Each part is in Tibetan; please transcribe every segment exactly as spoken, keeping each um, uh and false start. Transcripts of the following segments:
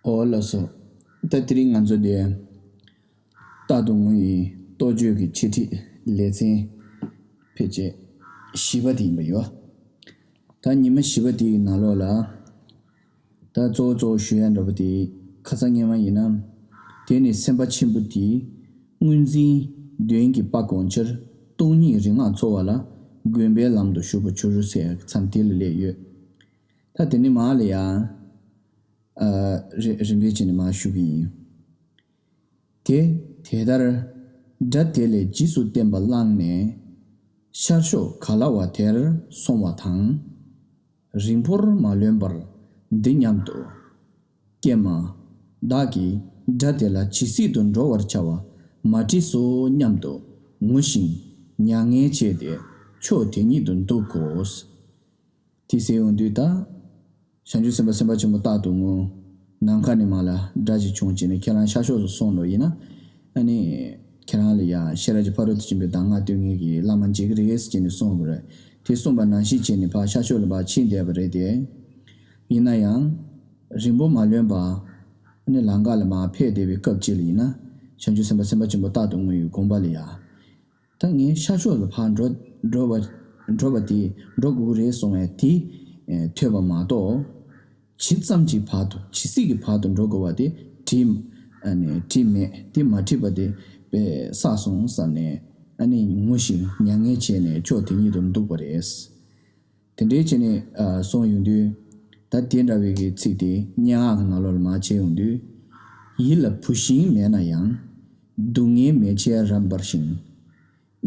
ཨོ་ལགས་སོ། ད་དེ་རིང་ང་ཚོ་དེ་རྟག་ཏུ་ངུ་ཡི་རྟོགས་བརྗོད་ཀྱི་འཆད་ཁྲིད་ལེ་ཚན་ཕལ་ཆེར་བཞི་པ་དེ་ཡིན་པ་ཡོད། ད་ཉི་མ་བཞི་པ་དེའི་ནང་ལོགས་ལ། ད་གཙོ་བོ་གཙོ་བོ་ཞུ་ཡ་འདྲ་པོ་དེ་ཁ་སང་སྔོན་མ་ཡིན་ན། དེ་ནི་སེམས་དཔའ་ཆེན་པོ་དེས་དངོས་འཛིན་གདོན་གྱི་དཔའ་གང་ཕྱིར། སྟོང་ཉིད་རིག་སྔགས་འཚོ་བ་ལ། དགོན་པའི་ལམ་དུ་ཞུགས་པར་གྱུར་ཟེར་མཚམས་དེ་ལ་སླེབས་ཡོད། ད་དེ་ནི་མ་ལ་ཡ། ཨ་རི་རིམ་པས་བྱས་ནས་མར་ཞུ་གི་ཡིན། དེ་དེ་ལྟར་དགྲ་དེ་ལས་རྗེས་སུ་བསྟན་པ་བླངས་ནས། ཤར་ཕྱོགས་ག་ལ་བ་དེར་སོང་བ་དང་། རིང་པོར་མ་ལོན་པར་འདི་སྙམ་དུ། ཀྱེ་མ། བདག་གིས་དགྲ་དེ་ལ་ཇི་སྲིད་དུ་འགྲོ་བར་བྱ་བ་མ་བྲིས་སོ་སྙམ་དུ་ངུ་ཞིང་མྱ་ངན་བྱས་ཏེ་ཕྱོགས་དེ་ཉིད་དུ་འདུག་གོ། དེ་ཟེར་ཡོང་དུས་ད། བྱང་ཆུབ་སེམས་དཔའ་སེམས་དཔའ་ཆེན་པོ་རྟག་ཏུ་ངུ། ནམ་མཁའ་ནས་མར་ལ་སྒྲ་ཞིག་བྱུང་བྱས་ནས་ཁྱེད་རང་ཤར་ཕྱོགས་སུ་སོང་འགྲོ་ཡིན་ན། ཨ་ནི། ཁྱེད་རང་ལ་ཡ་ཤེས་རབ་ཀྱི་ཕ་རོལ་ཏུ་ཕྱིན་པའི་གདམས་ངག་སྟོན་མཁན་གྱི་བླ་མ་མཇལ་གྱི་རེད་ཟེར་ནས་གསུངས་པ་རེད། དེ་གསུངས་པ་ནང་བཞིན་བྱས་ནས་ཕར་ཤར་ཕྱོགས་ལ་ཕར་ཕྱིན་བསྡད་པ་རེད་དེ། ཡིན་ན་ཡང་། རིང་པོ་མ་ལོན་པ། ཨ་ནི་ལམ་ཁ་ལ་མར་ཕེབས་བསྡད་པའི་སྐབས་ཅིག་ལ་ཡིན་ན། བྱང་ཆུབ་སེམས་དཔའ་སེམས་དཔའ་ཆེན་པོ་རྟག་ཏུ་ངུ་ཡི་དགོངས་པ་ལ་ཡ། ད་ངས་ཤར་ཕྱོགས་ལ་ཕར་འགྲོ་འགྲོ་བ་འགྲོ་བ་དེ་འགྲོ་དགོས་ཀྱི་རེད་གསུང་བས་དེ་ཐོས་པ་མ་གཏོགས། ཇི་ཙམ་གྱི་བར་དུ་ཇི་སྲིད་ཀྱི་བར་དུ་འགྲོ་དགོས་པ་དེ་བྲིས་ཨ་ནི་བྲིས་མེད། དེ་མ་བྲིས་པ་དེ་བས་བསགས་སོང་བསམ་ནས་ཨ་ནི་ངུ་ཞིང་མྱ་ངན་བྱས་ནས་ཕྱོགས་དེ་ཉིད་དུ་འདུག་པ་རེད། དེ་འདྲའི་བྱས་ནས་ཨ་གསུངས་ཡོང་དུས། ད་དེ་འདྲ་བའི་གི་ཚིག་དེ་སྙན་ངག་གི་ནང་ལོགས་ལ་མར་བྱས་ཡོང་དུས། ཡིད་ལ་བུ་ཤིང་མེད་ན་ཡང་། སྡུག་བསྔལ་མེ་ལྕེ་རབ་འབར་ཞིང་།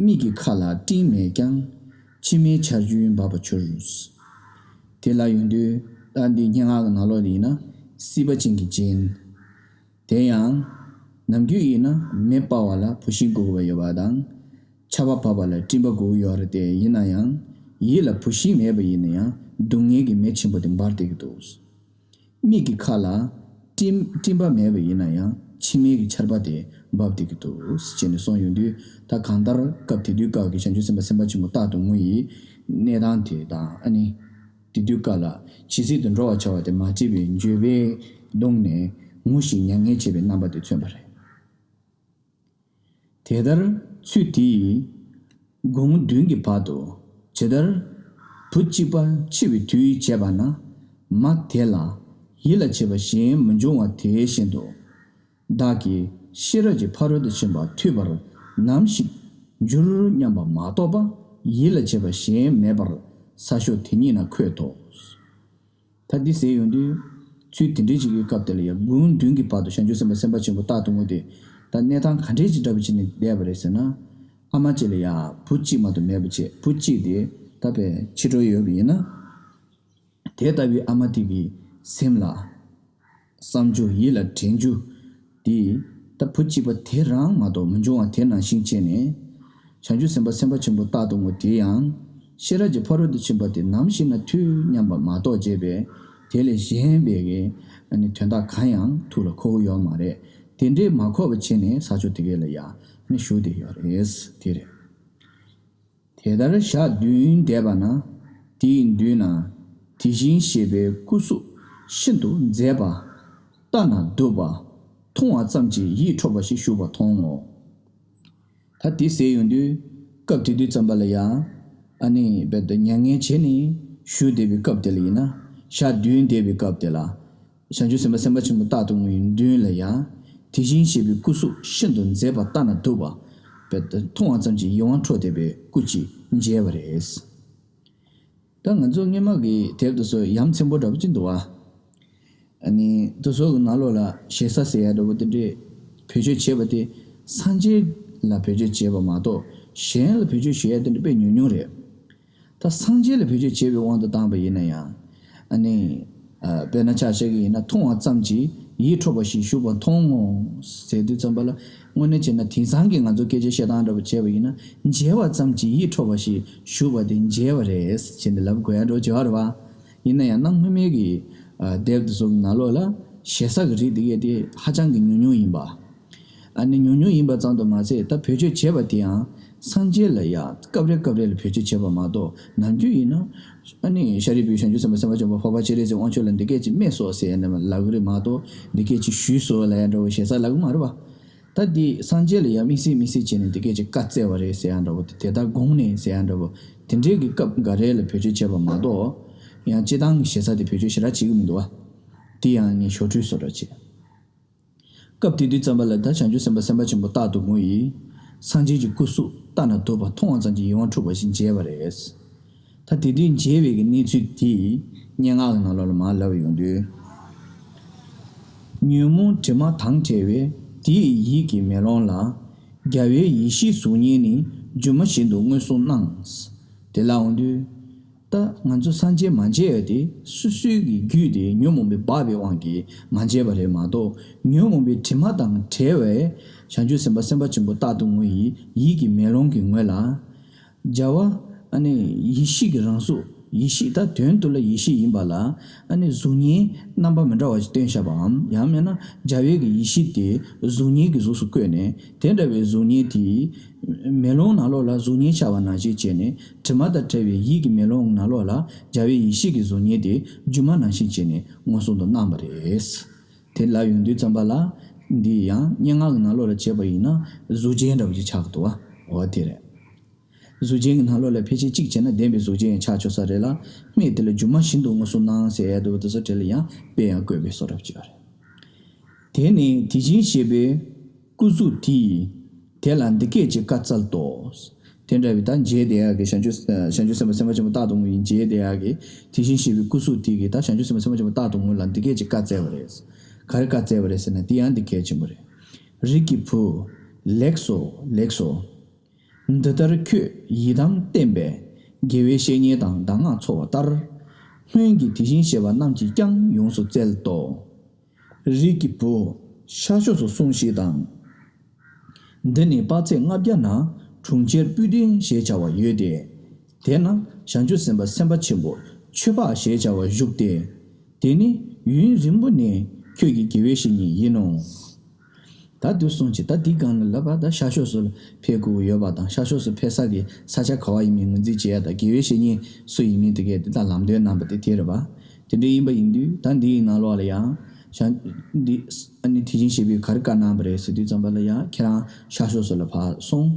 མིག་གི་མཁའ་ལ་སྤྲིན་མེད་ཀྱང་། མཆི་མའི་ཆར་ཆུ་འབབ་པར་འགྱུར། དེ་ལ་ཡོང་དུས་ད་འདི་སྙན་ངག་གི་ནང་ལོགས་ལ་ཡིན་ན་སྲིད་པ་ཅན་གྱི་སྦྱིན། དེ་ཡང་། ནམ་རྒྱུན་ཡིན་ན་མེ་སྤར་བ་ལ་བུ་ཤིང་དགོས་ཀྱི་ཡོད་པ་དང་། ཆར་པ་བབས་པ་ལ་སྤྲིན་པ་དགོས་ཀྱི་ཡོད་རེད་དེ། ཡིན་ན་ཡང་། ཡིད་ལ་བུ་ཤིང་མེད་པ་ཡིན་ན་ཡང་སྡུག་བསྔལ་གྱི་མེ་ཆེན་པོ་དེ་འབར་བསྡད་ཀྱི་འདུག་མིག་གི་མཁའ་ལ་སྤྲིན་སྤྲིན་པ་མེད་པ་ཡིན་ན་ཡང་མཆི་མའི་གི་ཆར་པ་དེ་འབབ་བསྡད་ཀྱི་འདུག་ཅེས་ནས་གསུངས་ཡོང་དུས། ད་གང་ལྟར་སྐབས་དེ་དུས་སྐབས་ཀྱི་བྱང་ཆུབ་སེམས་དཔའ་སེམས་དཔའ་ཆེན་པོ་རྟག་ཏུ་ངུ་ཡི་གནས་སྟངས་དེ་དང་ཨ་ནི། དེ་དུས་སྐབས་ལ་ཇི་སྲིད་དུ་འགྲོ་བར་བྱ་བ་དེ་མ་བྲིས་པའི་འགྱོད་པས་གདུངས་ནས་ངུ་ཞིང་མྱ་ངན་བྱེད་པའི་རྣམ་པ་དེ་མཚོན་པ་རེད། དེ་ལྟར་ཚུལ་དེ་ཡིས་དགུང་བདུན་གྱི་བར་དུ་ཇི་ལྟར་བུ་གཅིག་པ་འཆི་བའི་དུས་བྱས་པ་ན། མ་དེ་ལ་ཡིད་ལ་བྱེད་པ་གཞན་མི་འབྱུང་བ་དེ་བཞིན་དུ། བདག་གིས་ཤེས་རབ་ཀྱི་ཕ་རོལ་ཏུ་ཕྱིན་པ་ཐོས་པར་ནམ་ཞིག་འགྱུར་སྙམ་པ་མ་གཏོགས་པ་ཡིད་ལ་བྱེད་པ་གཞན་མེད་པར་ས་ཕྱོགས་དེ་ཉིད་ན་འཁོད་དོ། ད་འདི་ཟེར་ཡོང་དུས། ཚུལ་དེ་འདྲའི་ཅིག་གི་སྐབས་དེ་ལ་ཡང་དགུང་བདུན་གྱི་བར་དུ་བྱང་ཆུབ་སེམས་དཔའ་སེམས་དཔའ་ཆེན་པོ་རྟག་ཏུ་ངུ་སྟེ། ད་གནས་སྟངས་ག་འདྲའི་ཅིག་འདྲ་པོ་བྱས་ནས་བསྡད་པ་རེད་ཟེར་ན། ཨ་མ་གཅིག་ལ་ཡང་བུ་གཅིག་མ་གཏོགས་མེད་པ་བྱས། བུ་གཅིག་དེ་ད་དཔེ་ཕྱི་དྲོ་ཡོད་པ་ཡིན་ན། དེ་ལྟ་བུའི་ཨ་མ་དེ་གི་སེམས་ལ། བསམ་རྒྱུ་ཡིད་ལ་དྲན་རྒྱུ། དེ་ད་བུ་གཅིག་པ་དེ་རང་མ་གཏོགས་མི་འབྱུང་བ་དེ་ནང་བཞིན་བྱས་ནས། བྱང་ཆུབ་སེམས་དཔའ་སེམས་དཔའ་ཆེན་པོ་རྟག་ཏུ་ངུ་དེ་ཡང་། ཤེས་རབ་ཀྱི་ཕ་རོལ་ཏུ་ཕྱིན་པ་དེ་ནམ་ཞིག་ན་ཐོས་སྙམ་པ་མ་གཏོགས་བྱས་པས་དེ་ལས་གཞན་པའི་གི་ཨ་ནི་དོན་དག་གང་ཡང་ཐུགས་ལ་འཁོར་གྱི་ཡོད་མ་རེད། དེ་འདྲས་མ་འཁོར་བ་བྱས་ནས་ས་ཕྱོགས་དེ་གའི་ལ་ཡ་ནི་བཞུགས་བསྡད་ཡོད་རེད། དེ་རེད། དེ་ལྟར་ཞག་བདུན་འདས་པ་ན། དེའི་མདུན་ན་དེ་བཞིན་གཤེགས་པའི་སྐུ་གཟུགས་ཤིན་ཏུ་མཛེས་པ། ལྟ་ན་སྡུག་པ། མཐོང་བ་ཙམ་གྱིས་ཡིད་འཕྲོག་པ་ཞིག་བཞུགས་པ་མཐོང་ངོ་། ད་དེ་ཟེར་ཡོང་དུས་སྐབས་དེ་དུས་ཙམ་པ་ལ་ཡང་ཨ་ནི་རྦད་དེ་མྱ་ངན་བྱས་ནས་བཞུགས་བསྡད་པའི་སྐབས་དེ་ལ་ཡིན་ན། ཞག་བདུན་འདས་པའི་སྐབས་དེ་ལ། བྱང་ཆུབ་སེམས་དཔའ་སེམས་དཔའ་ཆེན་པོ་རྟག་ཏུ་ངུ་ཡི་མདུན་ལ་ཡང་། དེ་བཞིན་གཤེགས་པའི་སྐུ་གཟུགས་ཤིན་ཏུ་མཛེས་པ་ལྟ་ན་སྡུག་པ། རྦད་དེ་མཐོང་བ་ཙམ་གྱིས་ཡིད་དབང་འཕྲོག་བསྡད་པའི་སྐུ་ཅིག་མཇལ་བ་རེད། ད་ང་ཚོ་སྔོན་མ་གི་དེབ་དེ་ཚོ་ཡ་མཚན་པོ་འདྲ་པོ་ཅིག་འདུག་བ། ཨ་ནི་དེ་ཚོ་གི་ནང་ལོགས་ལ་ཞེ་ས་ཟེར་ཡ་འདྲ་པོ་དེ་འདྲས་བེད་སྤྱོད་བྱས་པ་དེ་སངས་རྒྱས་ལ་བེད་སྤྱོད་བྱས་པ་མ་གཏོགས་གཞན་ལ་བེད་སྤྱོད་བྱེད་ཡ་དེ་འདྲ་དཔེ་ཉུང་ཉུང་རེད། ད་སངས་རྒྱས་ལ་བེད་སྤྱོད་བྱས་པའི་དབང་དུ་བཏང་བ་ཡིན་ན་ཡང་། ཨ་ནི། ཨ་དཔེར་ན་ཆ་བཞག་གི་ཡིན་ན་མཐོང་བ་ཙམ་གྱིས་ཡིད་འཕྲོག་པ་ཞིག་བཞུགས་པ་མཐོང་ངོ་། ཟེར་དུས་ཙམ་པ་ལ་དངོས་གནས་བྱས་ན་དེང་སང་གི་ང་ཚོ་སྐད་ཆ་བཤད་སྟངས་འདྲ་པོ་བྱས་པ་ཡིན་ན་མཇལ་བ་ཙམ་གྱིས་ཡིད་འཕྲོག་པ་ཞིག་བཞུགས་པ་དེ་མཇལ་བ་རེད་ཅེས་ནས་ལབ་དགོས་ཡ་འདྲ་པོ་བྱེད་པ་རེད་བ། ཡིན་ན་ཡང་གནའ་སྔོན་མའི་གི་ཨ་དེབ་དེ་ཚོ་གི་ནང་ལོགས་ལ་ཞེ་ས་གི་རིགས་དེ་གས་དེ་ཧ་ཅང་གི་ཉུང་ཉུང་ཡིན་པ། ཨ་ནི་ཉུང་ཉུང་ཡིན་པ་ཙམ་དུ་མ་ཟད་ད་བེད་སྤྱོད་བྱས་པ་དེ་ཡང་སངས་རྒྱས་ལ་ཡ་སྐབས་རེ་སྐབས་རེ་ལ་བེད་སྤྱོད་བྱས་པ་མ་གཏོགས་ནམ་རྒྱུན་ཡིན་ན་ ཨ་ནི་ཤཱ་རིའི་བུས་བྱང་ཆུབ་སེམས་དཔའ་སེམས་དཔའ་ཆེན་པོ་འཕགས་པ་སྤྱན་རས་གཟིགས་དབང་ཕྱུག་ལ་འདི་སྐད་ཅེས་སྨྲས་སོ་ཟེར་ཡ་འདྲ་ལབ་ཀྱི་རེད་མ་གཏོགས། འདི་སྐད་ཅེས་ཞུས་སོ་ལབ་ཡ་འདྲ་བོ་ཞེ་ས་ལབ་ཀྱི་མ་རེད་བ། ད་འདི་སངས་རྒྱས་ལ་ཡང་དམིགས་བསལ་དམིགས་བསལ་བྱས་ནས་འདི་སྐད་ཅེས་བཀའ་སྩལ་བ་རེད་ཟེར་ཡ་འདྲ་བོ། དེ་ལྟར་དགོངས་ནས་ཟེར་ཡ་འདྲ་བོ། དེ་འདྲའི་གི་སྐབས་འགའ་རེ་ལ་བེད་སྤྱོད་བྱས་པ་མ་གཏོགས། ཡང་སྤྱིར་བཏང་གི་ཞེ་ས་དེ་བེད་སྤྱོད་ཞེ་དྲག་བྱེད་ཀྱི་མི་འདུག་བ། དེ་ཡང་ངས་ཞོར་འཕྲོས་བཟོ་འདྲ་བྱས། སྐབས་དེ་དུས་ཙམ་པ་ལ་ད་བྱང་ཆུབ་སེམས་དཔའ་སེམས་དཔའ་ཆེན་པོ་རྟག་ཏུ་ངུ་ཡིས། སངས་རྒྱས་ཀྱི་སྐུ་གཟུགས་ལྟ་ན་སྡུག་པ་མཐོང་བ་ཙམ་གྱིས་ཡིད་དབང་འཁྲུགས་པ་ཞིག་མཇལ་བ་རེད། ད་དེ་དུས་མཇལ་བའི་གི་གནས་ཚུལ་དེ་སྙན་ངག་གི་ནང་ལོགས་ལ་མར་ལབ་ཡོང་དུས། ཉོན་མོངས་དྲི་མ་དང་བྲལ་བས་དེ་ཡི་ཡིད་ཀྱི་མེ་ལོང་ལ། རྒྱལ་བའི་ཡེ་ཤེས་གཟུགས་བརྙན་ནི། སྒྱུ་མ་བཞིན་དུ་མངོན་སུམ་སྣང་། དེ་ལ་འོང་དུས། ད་ང་ཚོ་སངས་རྒྱས་མ་མཇལ་ཡ་དེ་སོ་སོའི་གི་རྒྱུད་དེ་ཉོན་མོངས་པས་སྦགས་པའི་དབང་གིས་མ་མཇལ་བ་རེད་མ་གཏོགས། ཉོན་མོངས་པའི་དྲི་མ་དང་བྲལ་བའི་བྱང་ཆུབ་སེམས་དཔའ་སེམས་དཔའ་ཆེན་པོ་རྟག་ཏུ་ངུ་ཡི་ཡིད་ཀྱི་མེ་ལོང་གི་ངོས་ལ། རྒྱལ་བ་ཨ་ནི་ཡེ་ཤེས་ཀྱི་རང་གཟུགས། ཡེ་ཤེས་ད་དོན་དུ་ལ་ཡེ་ཤེས་ཡིན་པ་ལ། ཨ་ནི་གཟུགས་བརྙན་རྣམ་པ་མི་འདྲ་བ་ཞིག་སྟོན་བཞག་པའམ། ཡང་མིན་ན་རྒྱལ་བའི་གི་ཡེ་ཤེས་དེ་གཟུགས་བརྙན་གྱི་གཟུགས་སུ་བཀོད་ནས། དེ་འདྲ་བའི་གཟུགས་བརྙན་དེ་མེ་ལོང་ནང་ལོགས་ལ་གཟུགས་བརྙན་འཆར་བ་ནང་བཞིན་བྱས་ནས། དྲི་མ་དང་བྲལ་བའི་ཡིད་ཀྱི་མེ་ལོང་ནང་ལོགས་ལ་རྒྱལ་བའི་ཡེ་ཤེས་ཀྱི་གཟུགས་བརྙན་དེ་སྒྱུ་མ་ནང་བཞིན་བྱས་ནས་མངོན་སུམ་དུ་སྣང་བ་རེད། དེ་ལབ་ཡོང་དུས་ཙམ་པ་ལ། འདི་ཡང་སྙན་ངག་གི་ནང་ལོགས་ལ་བྱས་པ་ཡིན་ན་གཟུགས་ཅན་འདྲ་བོ་ཅིག་ཆགས་ཀྱི་འདུག་བ། འོ་དེ་རེད། གཟུགས་ཅན་གྱི་ནང་ལོགས་ལ་ཕལ་ཆེར་གཅིག་བྱས་ན་བདེན་པའི་གཟུགས་ཅན་ཡང་ཆགས་ཆོག་ས་རེད་ལ། སྨྲས་དེ་ལ་སྒྱུ་མ་བཞིན་དུ་མངོན་སུམ་སྣང་ཟེར་ཡ་འདུག་དེ་ཚོ་དེ་ལ་ཡང་དཔེ་ཡང་བཀོད་པའི་བཟོ་འདྲ་བྱས་པ་རེད། དེ་ནི་དེ་བཞིན་གཤེགས་པའི་སྐུ་གཟུགས་དེས། དེ་ལ་འདི་སྐད་ཅེས་བཀའ་སྩལ་ཏོ། དེ་འདྲ་བའི་ད་མཇལ་བསྡད་ཡག་གི་བྱང་ཆུབ་བྱང་ཆུབ་སེམས་དཔའ་སེམས་དཔའ་ཆེན་པོ་རྟག་ཏུ་ངུ་ཡི་མཇལ་བསྡད་ཡག་གི་དེ་བཞིན་གཤེགས་པའི་སྐུ་གཟུགས་དེ་གིས་ད་བྱང་ཆུབ་སེམས་དཔའ་སེམས་དཔའ་ཆེན་པོ་རྟག་ཏུ་ངུ་ལ་འདི་སྐད་ཅེས་བཀའ་སྩལ་བ་རེད། ག་རེ་བཀའ་སྩལ་བ་རེད་ཟེར་ན། དེ་ཡང་འདི་གལ་ཆེན་པོ་རེད། རིགས་ཀྱི་བུ། ལེགས་སོ། ལེགས་སོ། འདི་ལྟར་ཁྱོད་ཡི་དམ་བརྟན་པས་དགེ་བའི་བཤེས་གཉེན་དང་གདམས་ངག་འཚོ་བ་ལྟར། སྔོན་གྱི་དེ་བཞིན་གཤེགས་པ་རྣམས་ཀྱིས་ཀྱང་ཡོངས་སུ་བསྩལ་ཏོ། རིགས་ཀྱི་བུ། ཤར་ཕྱོགས་སུ་སོང་ཞིག་དང་། འདི་ནི་དཔག་ཚད་ལྔ་བརྒྱ་ན་གྲོང་ཁྱེར་སྤུན་བདུན་ཞེས་བྱ་བ་ཡོད་དེ། དེ་ན་བྱང་ཆུབ་སེམས་དཔའ་སེམས་དཔའ་ཆེན་པོ་ཆོས་འཕགས་ཞེས་བྱ་བ་བཞུགས་ཏེ། དེ་ནི་ཡུན་རིང་པོ་ནས་ཁྱོད་ཀྱི་དགེ་བའི་བཤེས་གཉེན་ཡིན་ནོ། ད་དུ་སོང་ཅིག་ད་འདི་སྒང་ལ་ལབ་པ། ད་ཤར་ཕྱོགས་སུ་ཕེབས་དགོས་ཡོད་པ་དང་། ཤར་ཕྱོགས་སུ་ཕེབས་ས་གི་ས་ཆ་ག་བ་ཡིན་མིན་ངོས་འཛིན་བྱེད་ཡ་དང་། དགེ་བའི་བཤེས་གཉེན་སུ་ཡིན་མིན་དེ་གས་དེ་ད་ལམ་སྟོན་གནང་བ་དེ་དེ་རེད་པ། དེ་འདྲ་ཡིན་པ་ཡིན་དུས་ད་འདི་ཡི་ནང་ལོགས་ལ་ཡང་བྱང་འདི་ཨ་ནི་དེ་བཞིན་གཤེགས་པས་ག་རེ་བཀའ་གནང་བ་རེད་ཟེར་དུས་ཙམ་པ་ལ། ཡང་ཁྱེད་རང་ཤར་ཕྱོགས་སུ་ལ་ཕར་སོང་།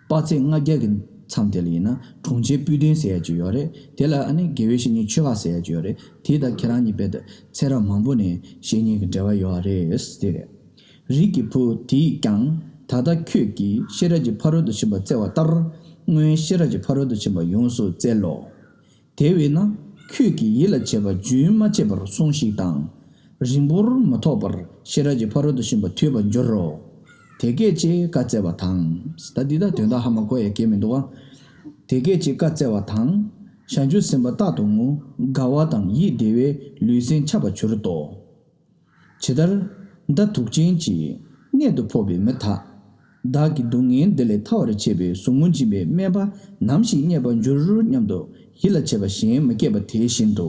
དཔག་ཚད་ལྔ་བརྒྱ་གི་མཚམས་དེ་ལ་ཡིན་ན་གྲོང་ཁྱེར་སྤུན་བདུན་ཟེར་ཡ་ཅིག་ཡོད་རེད། དེ་ལ་ཨ་ནི་དགེ་བའི་བཤེས་གཉེན་ཆོས་འཕགས་ཟེར་ཡ་ཅིག་ཡོད་རེད། དེ་དང་ཁྱེད་རང་གཉིས་དཔེ་དེ་ཚེ་རབས་མང་པོ་ནས་བཤེས་གཉེན་གྱི་འབྲེལ་བ་ཡོད་རེད་དེ་རེད། རིགས་ཀྱི་བུ། དེས་ཀྱང་ད་ལྟ་ཁྱོད་ཀྱིས་ཤེས་རབ་ཀྱི་ཕ་རོལ་ཏུ་ཕྱིན་པ་བཙལ་བ་ལྟར། སྔོན་ཤེས་རབ་ཀྱི་ཕ་རོལ་ཏུ་ཕྱིན་པ་ཡོངས་སུ་བཙལ་ལོ། དེ་བས་ན་ཁྱོད་ཀྱིས་ཡིད་ལ་བྱེད་པ་རྒྱུན་མ་ཆད་པར་སྲུངས་ཤིག་དང་། རིང་པོར་མི་ཐོགས་པར་ཤེས་རབ་ཀྱི་ཕ་རོལ་ཏུ་ཕྱིན་པ་ཐོས་པར་འགྱུར་རོ། དེ་སྐད་ཅེས་བཀའ་སྩལ་བ་དང་། ད་འདི་ད་དོན་དག་ཧ་མ་གོ་ཡ་གང་མི་འདུག་ག། དེ་སྐད་ཅེས་བཀའ་སྩལ་བ་དང་། བྱང་ཆུབ་སེམས་དཔའ་རྟག་ཏུ་ངུ། དགའ་བ་དང་ཡིད་བདེ་བས་ལུས་སེམས་ཁྱབ་པར་གྱུར་ཏོ། ཇི་ལྟར་མདའ་དུག་ཅན་གྱིས་གནད་དུ་ཕོག་པའི་མི་དག། བདག་གི་སྡུག་བསྔལ་འདི་ལས་ཐར་བར་བྱེད་པའི་ཟུག་རྔུ་འབྱིན་པའི་སྨན་པ་ནམ་ཞིག་རྙེད་པར་འགྱུར་སྙམ་དུ་ཡིད་ལ་བྱེད་པ་གཞན་མི་སྐྱེད་པ་དེ་བཞིན་དུ།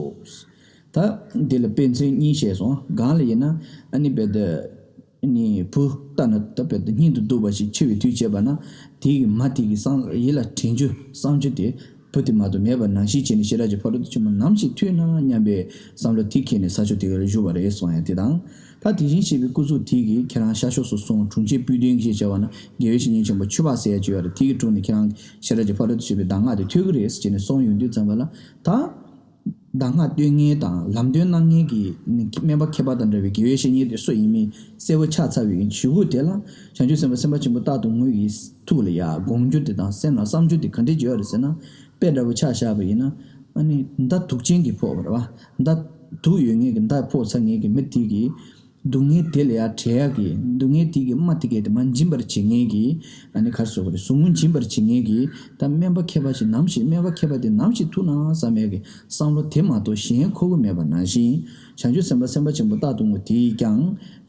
ད་འདི་ལ་དཔེ་མཚོན་གཉིས་བཤད་སོང་། གང་ལ་ཡིན་ན་ཨ་ནི་བེ་ད་ནི་བུ་ལྟ་ན་ད་བེ་ད་སྙིང་དུ་སྡུག་པ་ཞིག་འཆི་བའི་དུས་བྱས་པ་ན། དེ་གི་མ་དེ་གི་བསམ་ཡིད་ལ་དྲན་རྒྱུ་བསམ་རྒྱུ་དེ། བུ་དེ་མ་གཏོགས་མེད་པ་ནང་བཞིན་བྱས་ནས་ཤེས་རབ་ཀྱི་ཕ་རོལ་ཏུ་ཕྱིན་པ་ནམ་ཞིག་ཐོས་ན་སྙམ་པའི་བསམ་བློ་དེ་འཁྱེར་ནས་ས་ཕྱོགས་དེ་ག་ལ་བཞུགས་པ་རེད་གསུང་ཡ་དེ་དང་། ད་དེ་བཞིན་གཤེགས་པའི་སྐུ་གཟུགས་དེ་གིས་ཁྱེད་རང་ཤར་ཕྱོགས་སུ་སོང་། གྲོང་ཁྱེར་སྤུན་བདུན་ཞེས་བྱ་བ་ན་དགེ་བའི་བཤེས་གཉེན་ཆེན་པོ་ཆོས་འཕགས་ཟེར་ཡ་ཅིག་ཡོད་རེད། དེ་གི་དྲུང་ནས་ཁྱེད་རང་ཤེས་རབ་ཀྱི་ཕ་རོལ་ཏུ་ཕྱིན་པའི་གདམས་ངག་དེ་ཐོས་ཀྱི་རེད་ཟེར་ནས་གསུངས་ཡོང་དུས་ཙམ་པ་ལ། ད་གདམས་ངག་སྟོན་མཁན་དང་ལམ་སྟོན་གནང་མཁན་གྱི་སྨན་པ་མཁས་པ་དང་འདྲ་བའི་དགེ་བའི་བཤེས་གཉེན་དེ་སུ་ཡིན་མིན་གསལ་པོ་ཆགས་ཚར་བའི་གཞུག་གུ་དེ་ལ། བྱང་ཆུབ་སེམས་དཔའ་སེམས་དཔའ་ཆེན་པོ་རྟག་ཏུ་ངུ་ཡི་ཐུགས་ལ་ཡ་དགོངས་རྒྱུ་དེ་དང་སེམས་ལ་བསམ་རྒྱུ་དེ་ག་འདྲ་ཅིག་ཡོད་རེད་ཟེར་ན། དཔེ་འདྲ་པོ་ཆ་བཞག་པ་ཡིན་ན། ཨ་ནི་མདའ་དུག་ཅན་གྱིས་ཕོག་པ་རེད་བ། མདའ་དུག་ཡོད་མཁན་གྱི་མདའ་ཕོག་ཚར་མཁན་གྱི་མི་དེ་གིས་སྡུག་བསྔལ་དེ་ལ་ཡ་བྲལ་ཡག་གི་སྡུག་བསྔལ་དེ་གི་རྨ་དེ་གས་དེ་མར་འབྱིན་པར་བྱེད་མཁན་གྱི། ཨ་ནི་ག་རེ་ཟེར་དགོས་རེད། ཟུག་རྔུ་འབྱིན་པར་བྱེད་མཁན་གྱི་ད་སྨན་པ་མཁས་པ་ཞིག་ནམ་ཞིག་སྨན་པ་མཁས་པ་དེ་ནམ་ཞིག་ཐུག་ན་བསམ་ཡག་གི་བསམ་བློ་དེ་མ་གཏོགས་གཞན་འཁོར་གྱི་མེད་པ་ནང་བཞིན། བྱང་ཆུབ་སེམས་དཔའ་སེམས་དཔའ་ཆེན་པོ་རྟག་ཏུ་ངུ་དེས་ཀྱང་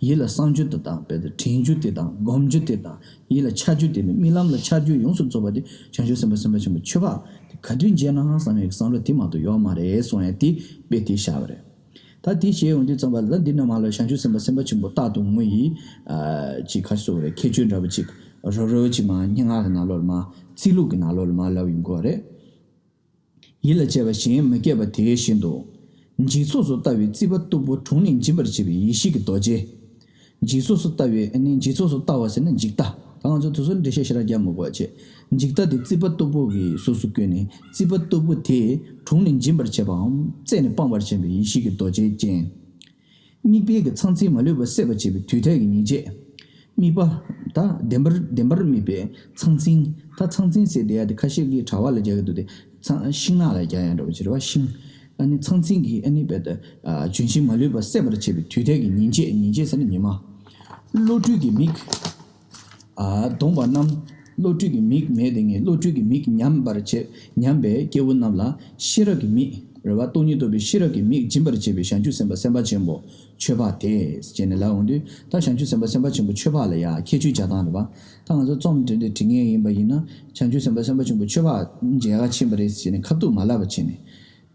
ཡིད་ལ་བསམ་རྒྱུ་དེ་དང་དཔེ་དེ་དྲན་རྒྱུ་དེ་དང་སྒོམ་རྒྱུ་དེ་དང་། ཡིད་ལ་འཆར་རྒྱུ་དེ་ནི་རྨི་ལམ་ལ་འཆར་རྒྱུ་ཡོངས་སུ་རྫོགས་པ་དེ་བྱང་ཆུབ་སེམས་དཔའ་སེམས་དཔའ་ཆེན་པོ་ཆོས་འཕགས་དེ་ག་དུས་མཇལ་ན་བསམ་ཡག་གི་བསམ་བློ་དེ་མ་གཏོགས་ཡོད་མ་རེད་གསུང་ཡག་དེ་དཔེ་དེ་བཞག་པ་རེད། ད་དེ་བཤད་ཡོང་དུས་ཙམ་པ་ལ་འདི་ནས་མར་ལ་བྱང་ཆུབ་སེམས་དཔའ་སེམས་དཔའ་ཆེན་པོ་རྟག་ཏུ་ངུ་ཡི་ཨ་ཅིག་ག་རེ་ཟེར་དགོས་རེད། ཁྱད་ཆོས་འདྲ་པོ་ཅིག་རོབ་རོབ་ཅིག་མར་སྙན་ངག་གི་ནང་ལོགས་ལ་མར་ཚིག་ལྷུག་གི་ནང་ལོགས་ལ་མར་ལབ་ཡོང་གི་ཡོད་རེད། ཡིད་ལ་བྱས་པ་གཞན་མི་སྐྱེད་པ་དེ་བཞིན་དུ། འཇིག་ཚོགས་སུ་ལྟ་བའི་རྩིག་པ་སྟུག་པོ་དྲུང་ནས་འབྱིན་པར་བྱེད་པའི་ཡེ་ཤེས་ཀྱི་རྡོ་རྗེ། འཇིག་ཚོགས་སུ་ལྟ་བའི་ཨ་ནི་འཇིག་ཚོགས་སུ་ལྟ་བ་ཟེར་ན་འཇིག་ལྟ། ད་ང་ཚོ་དུས་ཚོད་འགྲེལ་བཤད་ཞེ་དྲག་རྒྱག་མི་དགོས་པ་བྱས། འཇིག་ལྟ་དེ་རྩིག་པ་སྟུག་པོ་གི་གཟུགས་སུ་བཀོད་ནས་རྩིག་པ་སྟུག་པོ་དེ་དྲུང་ནས་འབྱིན་པར་བྱེད་པའམ་རྩད་ནས་སྤང་བར་བྱེད་པའི་ཡེ་ཤེས་ཀྱི་རྡོ་རྗེ་ཅན། དམིགས་པའི་གི་ཚང་ཚིང་མ་ལུས་པ་སད་པར་བྱེད་པའི་དུས་མཐའི་གི་ཉིན་བྱེད། དམིགས་པ། ད་བདེན་པར་བདེན་པར་དམིགས་པའི་ཚང་ཚིང་། ད་ཚང་ཚིང་ཟེར་དེ་ཡ་དེ་ཁ་ཤས་ཀྱིས་དྲ་བ་ལ་རྒྱག་གི་འདུག་དེ། ཚང་ཤིང་ནགས་ལ་རྒྱག་ཡ་འདྲ་པོ་ཅིག་རེད་བ། ཤིང་། ཨ་ནི་ཚང་ཚིང་གི་ཨ་ནི་བེད། ཨ། ལྗོན་ཤིང་མ་ལུས་པ་སད་པར་བྱེད་པའི་དུས་མཐའི་གི་ཉིན་བྱེད། ཉིན་བྱེད་ཟེར་ན་ཉི་མ། བློ་གྲོས་ཀྱི་མིག་ཨ། གདོང་པ་རྣམས། བློ་གྲོས་ཀྱི་མིག་མེད་དེ་ངས་བློ་གྲོས་ཀྱི་མིག་ཉམས་པར་བྱེད། ཉམས་པའི་སྐྱེ་བོ་རྣམས་ལ་ཤེས་རབ་ཀྱི་མིག་རེད་བ། སྟོང་ཉིད་རྟོགས་པའི་ཤེས་རབ་ཀྱི་མིག་སྦྱིན་པར་བྱེད་པའི་བྱང་ཆུབ་སེམས་དཔའ་སེམས་དཔའ་ཆེན་པོ་ཆོས་འཕགས་དེ་ཟེར་ནས་ལབ་འོང་དུས། ད་བྱང་ཆུབ་སེམས་དཔའ་སེམས་དཔའ་ཆེན་པོ་ཆོས་འཕགས་ལ་ཡ་ཁྱད་ཆོས་བྱ་སྟངས་རེད་བ། ད་ང་ཚོ་རྩོམ་འབྲི་འབྲི་འབྲི་མཁན་ཡིན་པ་ཡིན་ན། བྱང་ཆུབ་སེམས་དཔའ་སེམས་དཔའ་ཆེན་པོ་ཆོས་འཕགས་མཇལ་ཁ་ཕྱིན་པ་རེད་ཟེར་ནས་ཁ་ཐུག་མ་ལབ་པ་བྱས་ནས།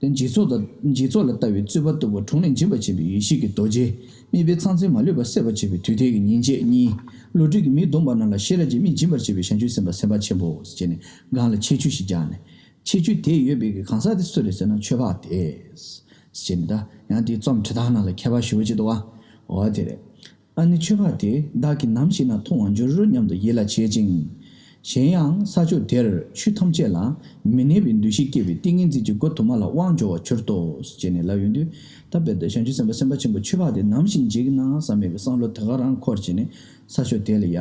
དེ་འཇིག་ཚོགས་དང་འཇིག་ཚོགས་ལ་ལྟ་བའི་རྩིག་པ་སྟུག་པོ་དྲུང་ནས་འབྱིན་པར་བྱེད་པའི་ཡེ་ཤེས་ཀྱི་རྡོ་རྗེ། དམིགས་པའི་ཚང་ཚིང་མ་ལུས་པ་སད་པར་བྱེད་པའི་དུས་མཐའི་གི་ཉིན་བྱེད་གཉིས། བློ་གྲོས་ཀྱི་མིག་གདོང་པ་རྣམས་ལ་ཤེས་རབ་ཀྱི་མིག་སྦྱིན་པར་བྱེད་པའི་བྱང་ཆུབ་སེམས་དཔའ་སེམས་དཔའ་ཆེན་པོ་ཟེར་ནས་སྒང་ལ་ཁྱད་ཆོས་ཤིག་སྦྱར་ནས། ཁྱད་ཆོས་དེ་ཡོད་པའི་གི་གང་ཟག་དེ་སུ་རེད་ཟེར་ན་ཆོས་འཕགས་དེ་ཟེར་ནས། ད་ཡང་དེའི་རྩོམ་འབྲི་སྟངས་ནང་ལ་ཁྱད་པར་ཞེ་པོ་ཅིག་འདུག་བ། འོ་དེ་རེད། ཨ་ནི་ཆོས་འཕགས་དེ་བདག་གིས་ནམ་ཞིག་ན་མཐོང་བར་འགྱུར་སྙམ་དུ་ཡིད་ལ་བྱེད་ཅིང་། གཞན་ཡང་ས་ཕྱོགས་དེར་ཆོས་ཐམས་ཅད་ལ་མི་གནས་པའི་འདུ་ཤེས་སྐྱེ་བའི་ཏིང་ངེ་འཛིན་གྱི་སྒོ་དུ་མ་ལ་དབང་འབྱོར་བར་གྱུར་ཏོ་ཟེར་ནས་ལབ་ཡོང་དུས། ད་དཔེར་ན་བྱང་ཆུབ་སེམས་དཔའ་སེམས་དཔའ་ཆེན་པོ་ཆོས་འཕགས་དེ་ནམ་ཞིག་མཇལ་གྱི་ན་བསམ་པའི་བསམ་བློ་དེ་ག་རང་འཁོར་བྱས་ནས་ས་ཕྱོགས་དེ་ལ་ཡ་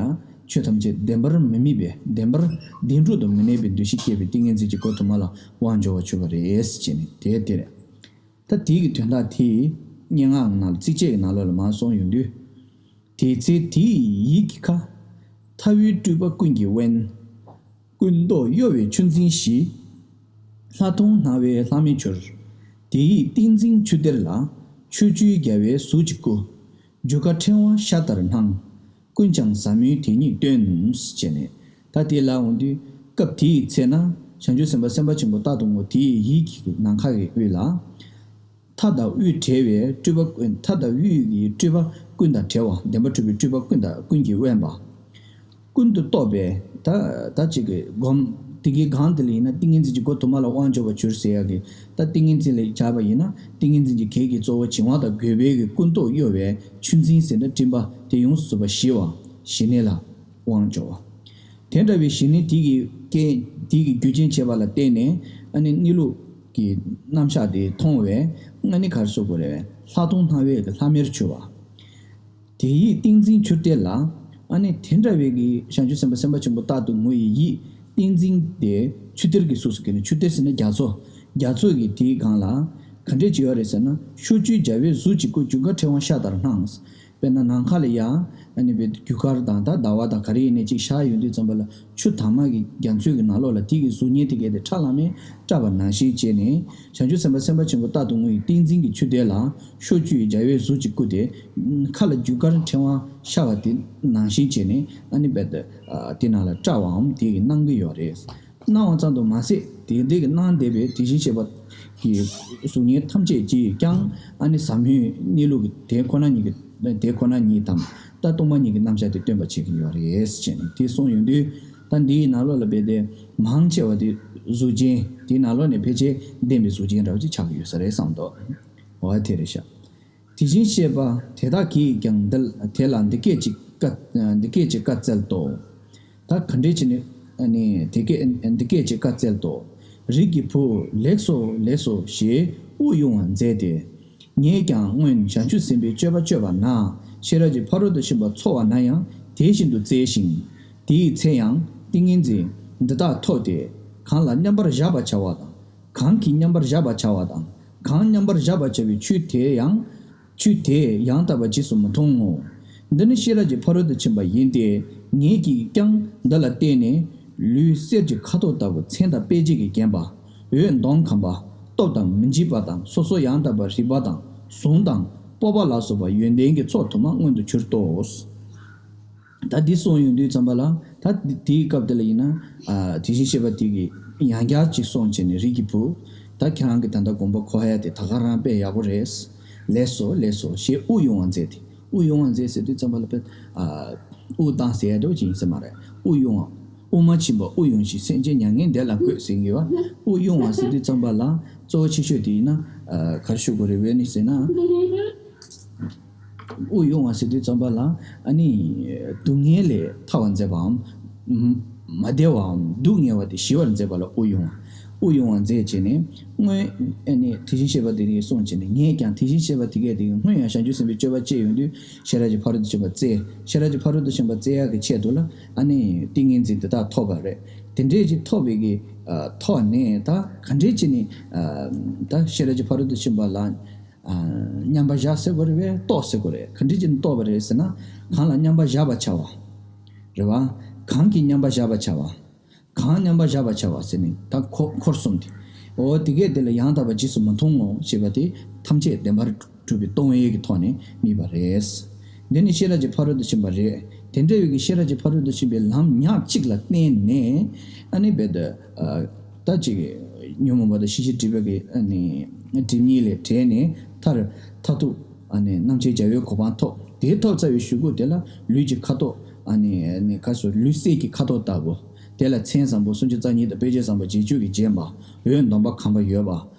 ཆོས་ཐམས་ཅད་བདེན་པར་མི་དམིགས་པའི་བདེན་པར་བདེན་གྲུབ་ཏུ་མི་གནས་པའི་འདུ་ཤེས་སྐྱེ་བའི་ཏིང་ངེ་འཛིན་གྱི་སྒོ་དུ་མ་ལ་དབང་འབྱོར་བར་གྱུར་པ་རེད་ཟེར་ནས་དེ་དེ་རེད། ད་དེའི་གི་དོན་དག་དེ་སྙན་ངག་ནང་ལ་ཚིགས་བཅད་ཀྱི་ནང་ལོགས་ལ་མར་གསུངས་ཡོང་དུས། དེ་ཚེ་དེ་ཡི་ཡིད་ཀྱི་ཁ། མཐའ་དབུས་སྤྲུལ་པ་ཀུན་གྱི་དབེན། ཀུན་རྟོག་གཡོ་བའི་ཆུ་འཛིན་བཞི། ལྷག་མཐོང་སྣང་བས་ལྷག་མེད་གྱུར། དེ་ཡི་ཏིང་འཛིན་ཆུ་གཏེར་ལ། ཕྱོགས་བཅུའི་རྒྱལ་བའི་གཟུགས་ཀྱི་སྐུ། རྒྱུ་སྐར་ཕྲེང་བ་ཤ་ལྟར་སྣང་། ཀུན་ཀྱང་ཟབ་མོའི་དེ་ཉིད་སྟོན། ཅེས་ནས། ད་དེ་ལ་འོང་དུས་སྐབས་དེའི་ཚེ་ན་བྱང་ཆུབ་སེམས་དཔའ་སེམས་དཔའ་ཆེན་པོ་རྟག་ཏུ་ངུ་དེའི་ཡིད་ཀྱི་ནམ་མཁའ་གི་དབུས་ལ། མཐའ་དང་དབུས་བྲལ་བའི་སྤྲུལ་པ་ཀུན། མཐའ་དང་དབུས་ཀྱི་སྤྲུལ་པ་ཀུན་དང་བྲལ་བ། བདེན་པར་གྲུབ་པའི་སྤྲུལ་པ་ཀུན་དང་ཀུན་གྱིས་དབེན་པ། ཀུན་ཏུ་རྟོག་པའི་ད་ད་ཅིག་གི་སྒོམ། དེ་གའི་སྒང་དེ་ལ་ཡིན་ན་ཏིང་ངེ་འཛིན་གྱི་སྒོ་དུ་མ་ལ་དབང་འབྱོར་བར་གྱུར་ཟེར་ཡ་གི། ད་ཏིང་ངེ་འཛིན་ལ་སྦྱར་བ་ཡིན་ན་ཏིང་ངེ་འཛིན་གྱི་གེགས་ཀྱི་གཙོ་བོ་བྱིང་བ་དང་རྒོད་པའི་གི་ཀུན་རྟོག་གཡོ་བའི་ཆུ་འཛིན་ཟེར་ན་སྤྲིན་པ་དེ་ཡོངས་སུ་རྫོགས་པ་ཞི་བ། ཞི་གནས་ལ་དབང་འབྱོར་བ། དེ་འདྲ་བའི་ཞི་གནས་དེ་གི་རྐྱེན། དེ་གི་རྒྱུ་རྐྱེན་བྱས་པ་ལ་བརྟེན་ནས་ཨ་ནི་གནས་ལུགས་ཀྱི་རྣམ་གཞག་དེ་མཐོང་བས་ཨ་ནི་ག་རེ་ཟེར་དགོས་རེད། ལྷག་མཐོང་སྣང་བས་ཀྱི་ལྷམ་མེར་གྱུར་བ། དེ་ཡི་ཏིང་འཛིན་ཆུ་གཏེར་ལ། ཨ་ནི་དེ་འདྲ་བའི་གི་བྱང་ཆུབ་སེམས་དཔའ་སེམས་དཔའ་ཆེན་པོ་རྟག་ཏུ་ངུ་ཡི་ཡིད་ཏིང་འཛིན་དེ་ཆུ་གཏེར་གྱི་གཟུགས་སུ་གྱུར་ནས། ཆུ་གཏེར་ཟེར་ན་རྒྱ་མཚོ། རྒྱ་མཚོ་གི་དེའི་སྒང་ལ་ག་འདྲས་ཅིག་ཡོད་རེད་ཟེར་ན། ཕྱོགས་བཅུའི་རྒྱལ་བའི་གཟུགས་ཀྱི་སྐུ། རྒྱུ་སྐར་ཕྲེང་བ་ཤ་ལྟར་སྣང་། དཔེར་ན་ནམ་མཁའ་ལ་ཡ། ཨ་ནི་བའི་རྒྱུ་སྐར་དང་ད་ཟླ་བ་དང་ག་རེ་ཡིན་ནའི་ཅིག་ཤར་ཡོང་དུས་ཙམ་པ་ལ་ཆུ་དྭངས་མ་གི་རྒྱ་མཚོའི་གི་ནང་ལོགས་ལ་དེ་གི་གཟུགས་བརྙན་དེ་གས་དེ་ཁྲ་ལམ་མེར་བཀྲ་བ་ནང་བཞིན་བྱས་ནས། བྱང་ཆུབ་སེམས་དཔའ་སེམས་དཔའ་ཆེན་པོ་རྟག་ཏུ་ངུ་ཡི་ཏིང་འཛིན་གྱི་ཆུ་གཏེར་ལ། ཕྱོགས་བཅུའི་རྒྱལ་བའི་གཟུགས་ཀྱི་སྐུ་དེ། མཁའ་ལ་རྒྱུ་སྐར་ཕྲེང་བ་ཤར་བ་དེ་ནང་བཞིན་བྱས་ནས་ཨ་ནི་བའི་དེ་ནང་ལ་བཀྲ་བའམ་དེ་གི་སྣང་གི་ཡོད་རེད། སྣང་བ་ཙམ་དུ་མ་ཟད་དེ་འདྲའི་གི་སྣང་བསྡད་པའི་དེ་བཞིན་གཤེགས་པ་གི་གཟུགས་བརྙན་ཐམས་ཅད་ཀྱིས་ཀྱང་ཨ་ནི་ཟབ་མོའི་གནས་ལུགས་ཀྱི་དེ་ཁོ་ན་ཉིད་ཀྱི། དེ་ཁོ་ན་ཉིད་དམ། ད་སྟོང་པ་ཉིད་ཀྱི་རྣམ་གཞག་དེ་སྟོན་པར་བྱེད་ཀྱི་ཡོད་རེད་ཅེས་ནས་དེ་གསུངས་ཡོང་དུས། ད་འདིའི་ནང་ལོགས་ལ་བས་དེ་མང་ཆེ་བ་དེ་གཟུགས་ཅན། དེའི་ནང་ལོགས་ནས་ཕལ་ཆེར་ལྡན་པའི་གཟུགས་ཅན་འདྲ་བ་ཅིག་ཆགས་ཀྱི་ཡོད་ས་རེད་བསམ་འདུག་འོ་དེ་རེད་ཤག་དེ་བཞིན་གཤེགས་པ་དེ་དག་གིས་ཀྱང་འདི་དེ་ལ་འདི་སྐད་ཅེས་བཀའ། འདི་སྐད་ཅེས་བཀའ་སྩལ་ཏོ། ད་ག་འདྲས་བྱས་ནས་ནི་དེ་སྐད་འདི་སྐད་ཅེས་བཀའ་སྩལ་ཏོ། རིགས་ཀྱི་བུ་ལེགས་སོ་ལེགས་སོ་ཞེས་དབུགས་དབྱུང་བ་མཛད་དེ། ངས་ཀྱང་སྔོན་བྱང་ཆུབ་སེམས་དཔའི་སྤྱོད་པ་སྤྱོད་པ་ན་ཤེས་རབ་ཀྱི་ཕ་རོལ་ཏུ་ཕྱིན་པ་འཚོ་བ་ན་ཡང་དེ་བཞིན་དུ་བཙལ་ཞིང་། དེའི་ཚེ་ཡང་ཏིང་ངེ་འཛིན་འདི་དག་ཐོབ་སྟེ་གང་ལ་མཉམ་པར་བཞག་པར་བྱ་བ་དང་། གང་གིས་མཉམ་པར་བཞག་པར་བྱ་བ་དང་། གང་མཉམ་པར་བཞག་པར་བྱ་བའི་ཆོས་དེ་ཡང་། ཆོས་དེ་ཡང་དག་པར་རྗེས་སུ་མི་མཐོང་ངོ་། འདི་ནི་ཤེས་རབ་ཀྱི་ཕ་རོལ་ཏུ་ཕྱིན་པ་ཡིན་ཏེ། ངེད་ཀྱིས་ཀྱང་འདི་ལ་བརྟེན་ནས་ལུས་གསེར་གྱི་ཁ་དོག་ལྟ་བུ་མཚན་དང་དཔེ་བྱད་ཀྱིས་བརྒྱན་པ། འོད་མདངས་ཁམས་པ། སྟོབས་དང་མི་འཇིགས་པ་དང་སོ་སོ་ཡང་དག་པར་རིག་པ་དང་གཟུངས་དང་སྤོབས་པ་ལ་སོགས་པ་ཡོན་ཏན་གྱི་ཚོགས་དུ་མ་མངོན་དུ་གྱུར་ཏོ། ད་འདི་གསུངས་ཡོང་དུས་ཙམ་པ་ལ། ད་འདི་དེའི་སྐབས་དེ་ལ་ཡིན་ན། ཨ། དེ་བཞིན་གཤེགས་པ་དེ་གིས་ཡང་བསྐྱར་ཅིག་གསུངས་བྱས་ནས། རིགས་ཀྱི་བུ། ད་ཁྱེད་རང་གི་ད་ལྟ་དགོངས་པ་གོ་ཡ་དེ་ད་ག་རང་དཔེ་ཡག་པོ་རེད། ལེགས་སོ་ལེགས་སོ་ཞེས་དབུགས་དབྱུང་བ་མཛད་དེ། དབུགས་དབྱུང་བ་མཛད་ཟེར་དུས་ཙམ་པ་ལ་དཔེ། ཨ། དབུགས་བཏང་ཟེར་ཡ་འདྲ་བོ་ཅིག་ཡིན་ས་མ་རེད། དབུགས་དབྱུང་བ། དབུགས་མ་ཕྱིན་པ་དབུགས་དབྱུང་ཞིང་། སེམས་ཅན་མྱ་ངན་འདས་ལ་འགོད་ཟེར་གྱི་བ། དབུགས་དབྱུང་བ་ཟེར་དུས་ཙམ་པ་ལ་གཙོ་བོ་ཆེ་ཤོས་དེ་ཡིན་ན། ཨ། ག་རེ་ཞུ་དགོས་རེད་བས་ནི་ཟེར་ན། དབུགས་དབྱུང་བ་ཟེར་དུས་ཙམ་པ་ལ། ཨ་ནི་སྡུག་བསྔལ་ལས་ཐར་བར་མཛད་པའམ། མ་བདེ་བའམ་སྡུག་བསྔལ་བ་དེ་ཞི་བར་མཛད་པ་ལ་དབུགས་དབྱུང་བ། དབུགས་དབྱུང་བ་མཛད་བྱས་ནས་སྔོན། ཨ་ནི་དེ་བཞིན་གཤེགས་པ་དེ་ཉིད་གསུངས་བྱས་ནས། ངས་ཀྱང་དེ་བཞིན་གཤེགས་པ་དེ་སྐད་དེ་སྔོན་ཡང་བྱང་ཆུབ་སེམས་དཔའི་སྤྱོད་པ་སྤྱད་ཡོང་དུས་ཤེས་རབ་ཀྱི་ཕ་རོལ་ཏུ་ཕྱིན་པ་བཙལ། ཤེས་རབ་ཀྱི་ཕ་རོལ་ཏུ་ཕྱིན་པ་བཙལ་ཡག་གི་ཆེད་དུ་ལ། ཨ་ནི་ཏིང་ངེ་འཛིན་དེ་དག་ཐོབ་པ་རེད། དེ་འདྲས་ཀྱི་ཐོབ་པའི་གི། ཨ། ཐོག་ནས་ད་ག་འདྲས་བྱས་ནས། ཨ། ད་ཤེས་རབ་ཀྱི་ཕ་རོལ་ཏུ་ཕྱིན་པ་ལ། ཨ། མཉམ་པར་བཞག་ཟེར་དགོས་རེད་བས། རྟོགས་ཟེར་དགོས་རེད། ག་འདྲས་བྱས་ནས་རྟོགས་པ་རེད་ཟེར་ན། གང་ལ་མཉམ་པར་བཞག་པར་བྱ་བ། རེད་བ། གང་གིས་མཉམ་པར་བཞག་པར་བྱ་བ། གང་མཉམ་པར་བཞག་པར་བྱ་བ་ཟེར་ནས་ད་འཁོར་འཁོར་གསུམ་དེ། འོ་དེ་སྐད་དེ་ལ་ཡང་དག་པར་རྗེས་སུ་མི་མཐོང་ངོ་ཞེས་པ་དེ་ཐམས་ཅད་བདེན་པར་གྲུབ་པའི་སྟོང་ཉིད་ཀྱི་ཐོག་ནས་དམིགས་པ་རེད། འདི་ནི་ཤེས་རབ་ཀྱི་ཕ་རོལ་ཏུ་ཕྱིན་པ་རེད། དེ་འདྲ་བའི་གི་ཤེས་རབ་ཀྱི་ཕ་རོལ་ཏུ་ཕྱིན་པའི་ལམ་ཉག་གཅིག་ལ་བརྟེན་ནས། ཨ་ནི་རྦད་དེ། ཨ། ད་ཅིག་ཉོན་མོངས་པ་དང་ཤེས་བྱའི་སྒྲིབ་པ་གི། ཨ་ནི་སྒྲིབ་གཉིས་ལས་བྲལ་ནས་མཐར་མཐར་ཐུག་ཨ་ནི་རྣམ་མཁྱེན་རྒྱལ་བའི་གོ་འཕང་ཐོབ། དེ་ཐོབ་ཚར་བའི་གཞུག་གུ་དེ་ལ་ལུས་ཀྱི་ཁ་དོག་ཨ་ནི། ཨ་ནི་ག་རེ་ཟེར། ལུས་གསེར་གྱི་ཁ་དོག་ལྟ་བུ། དེ་ལ་མཚན་བཟང་པོ་སུམ་ཅུ་རྩ་གཉིས་དང་དཔེ་བྱད་བཟང་པོ་བརྒྱད་ཅུ་གིས་བརྒྱན་པ། འོད་འདོམ་པ་གང་བ་ཡོད་པ།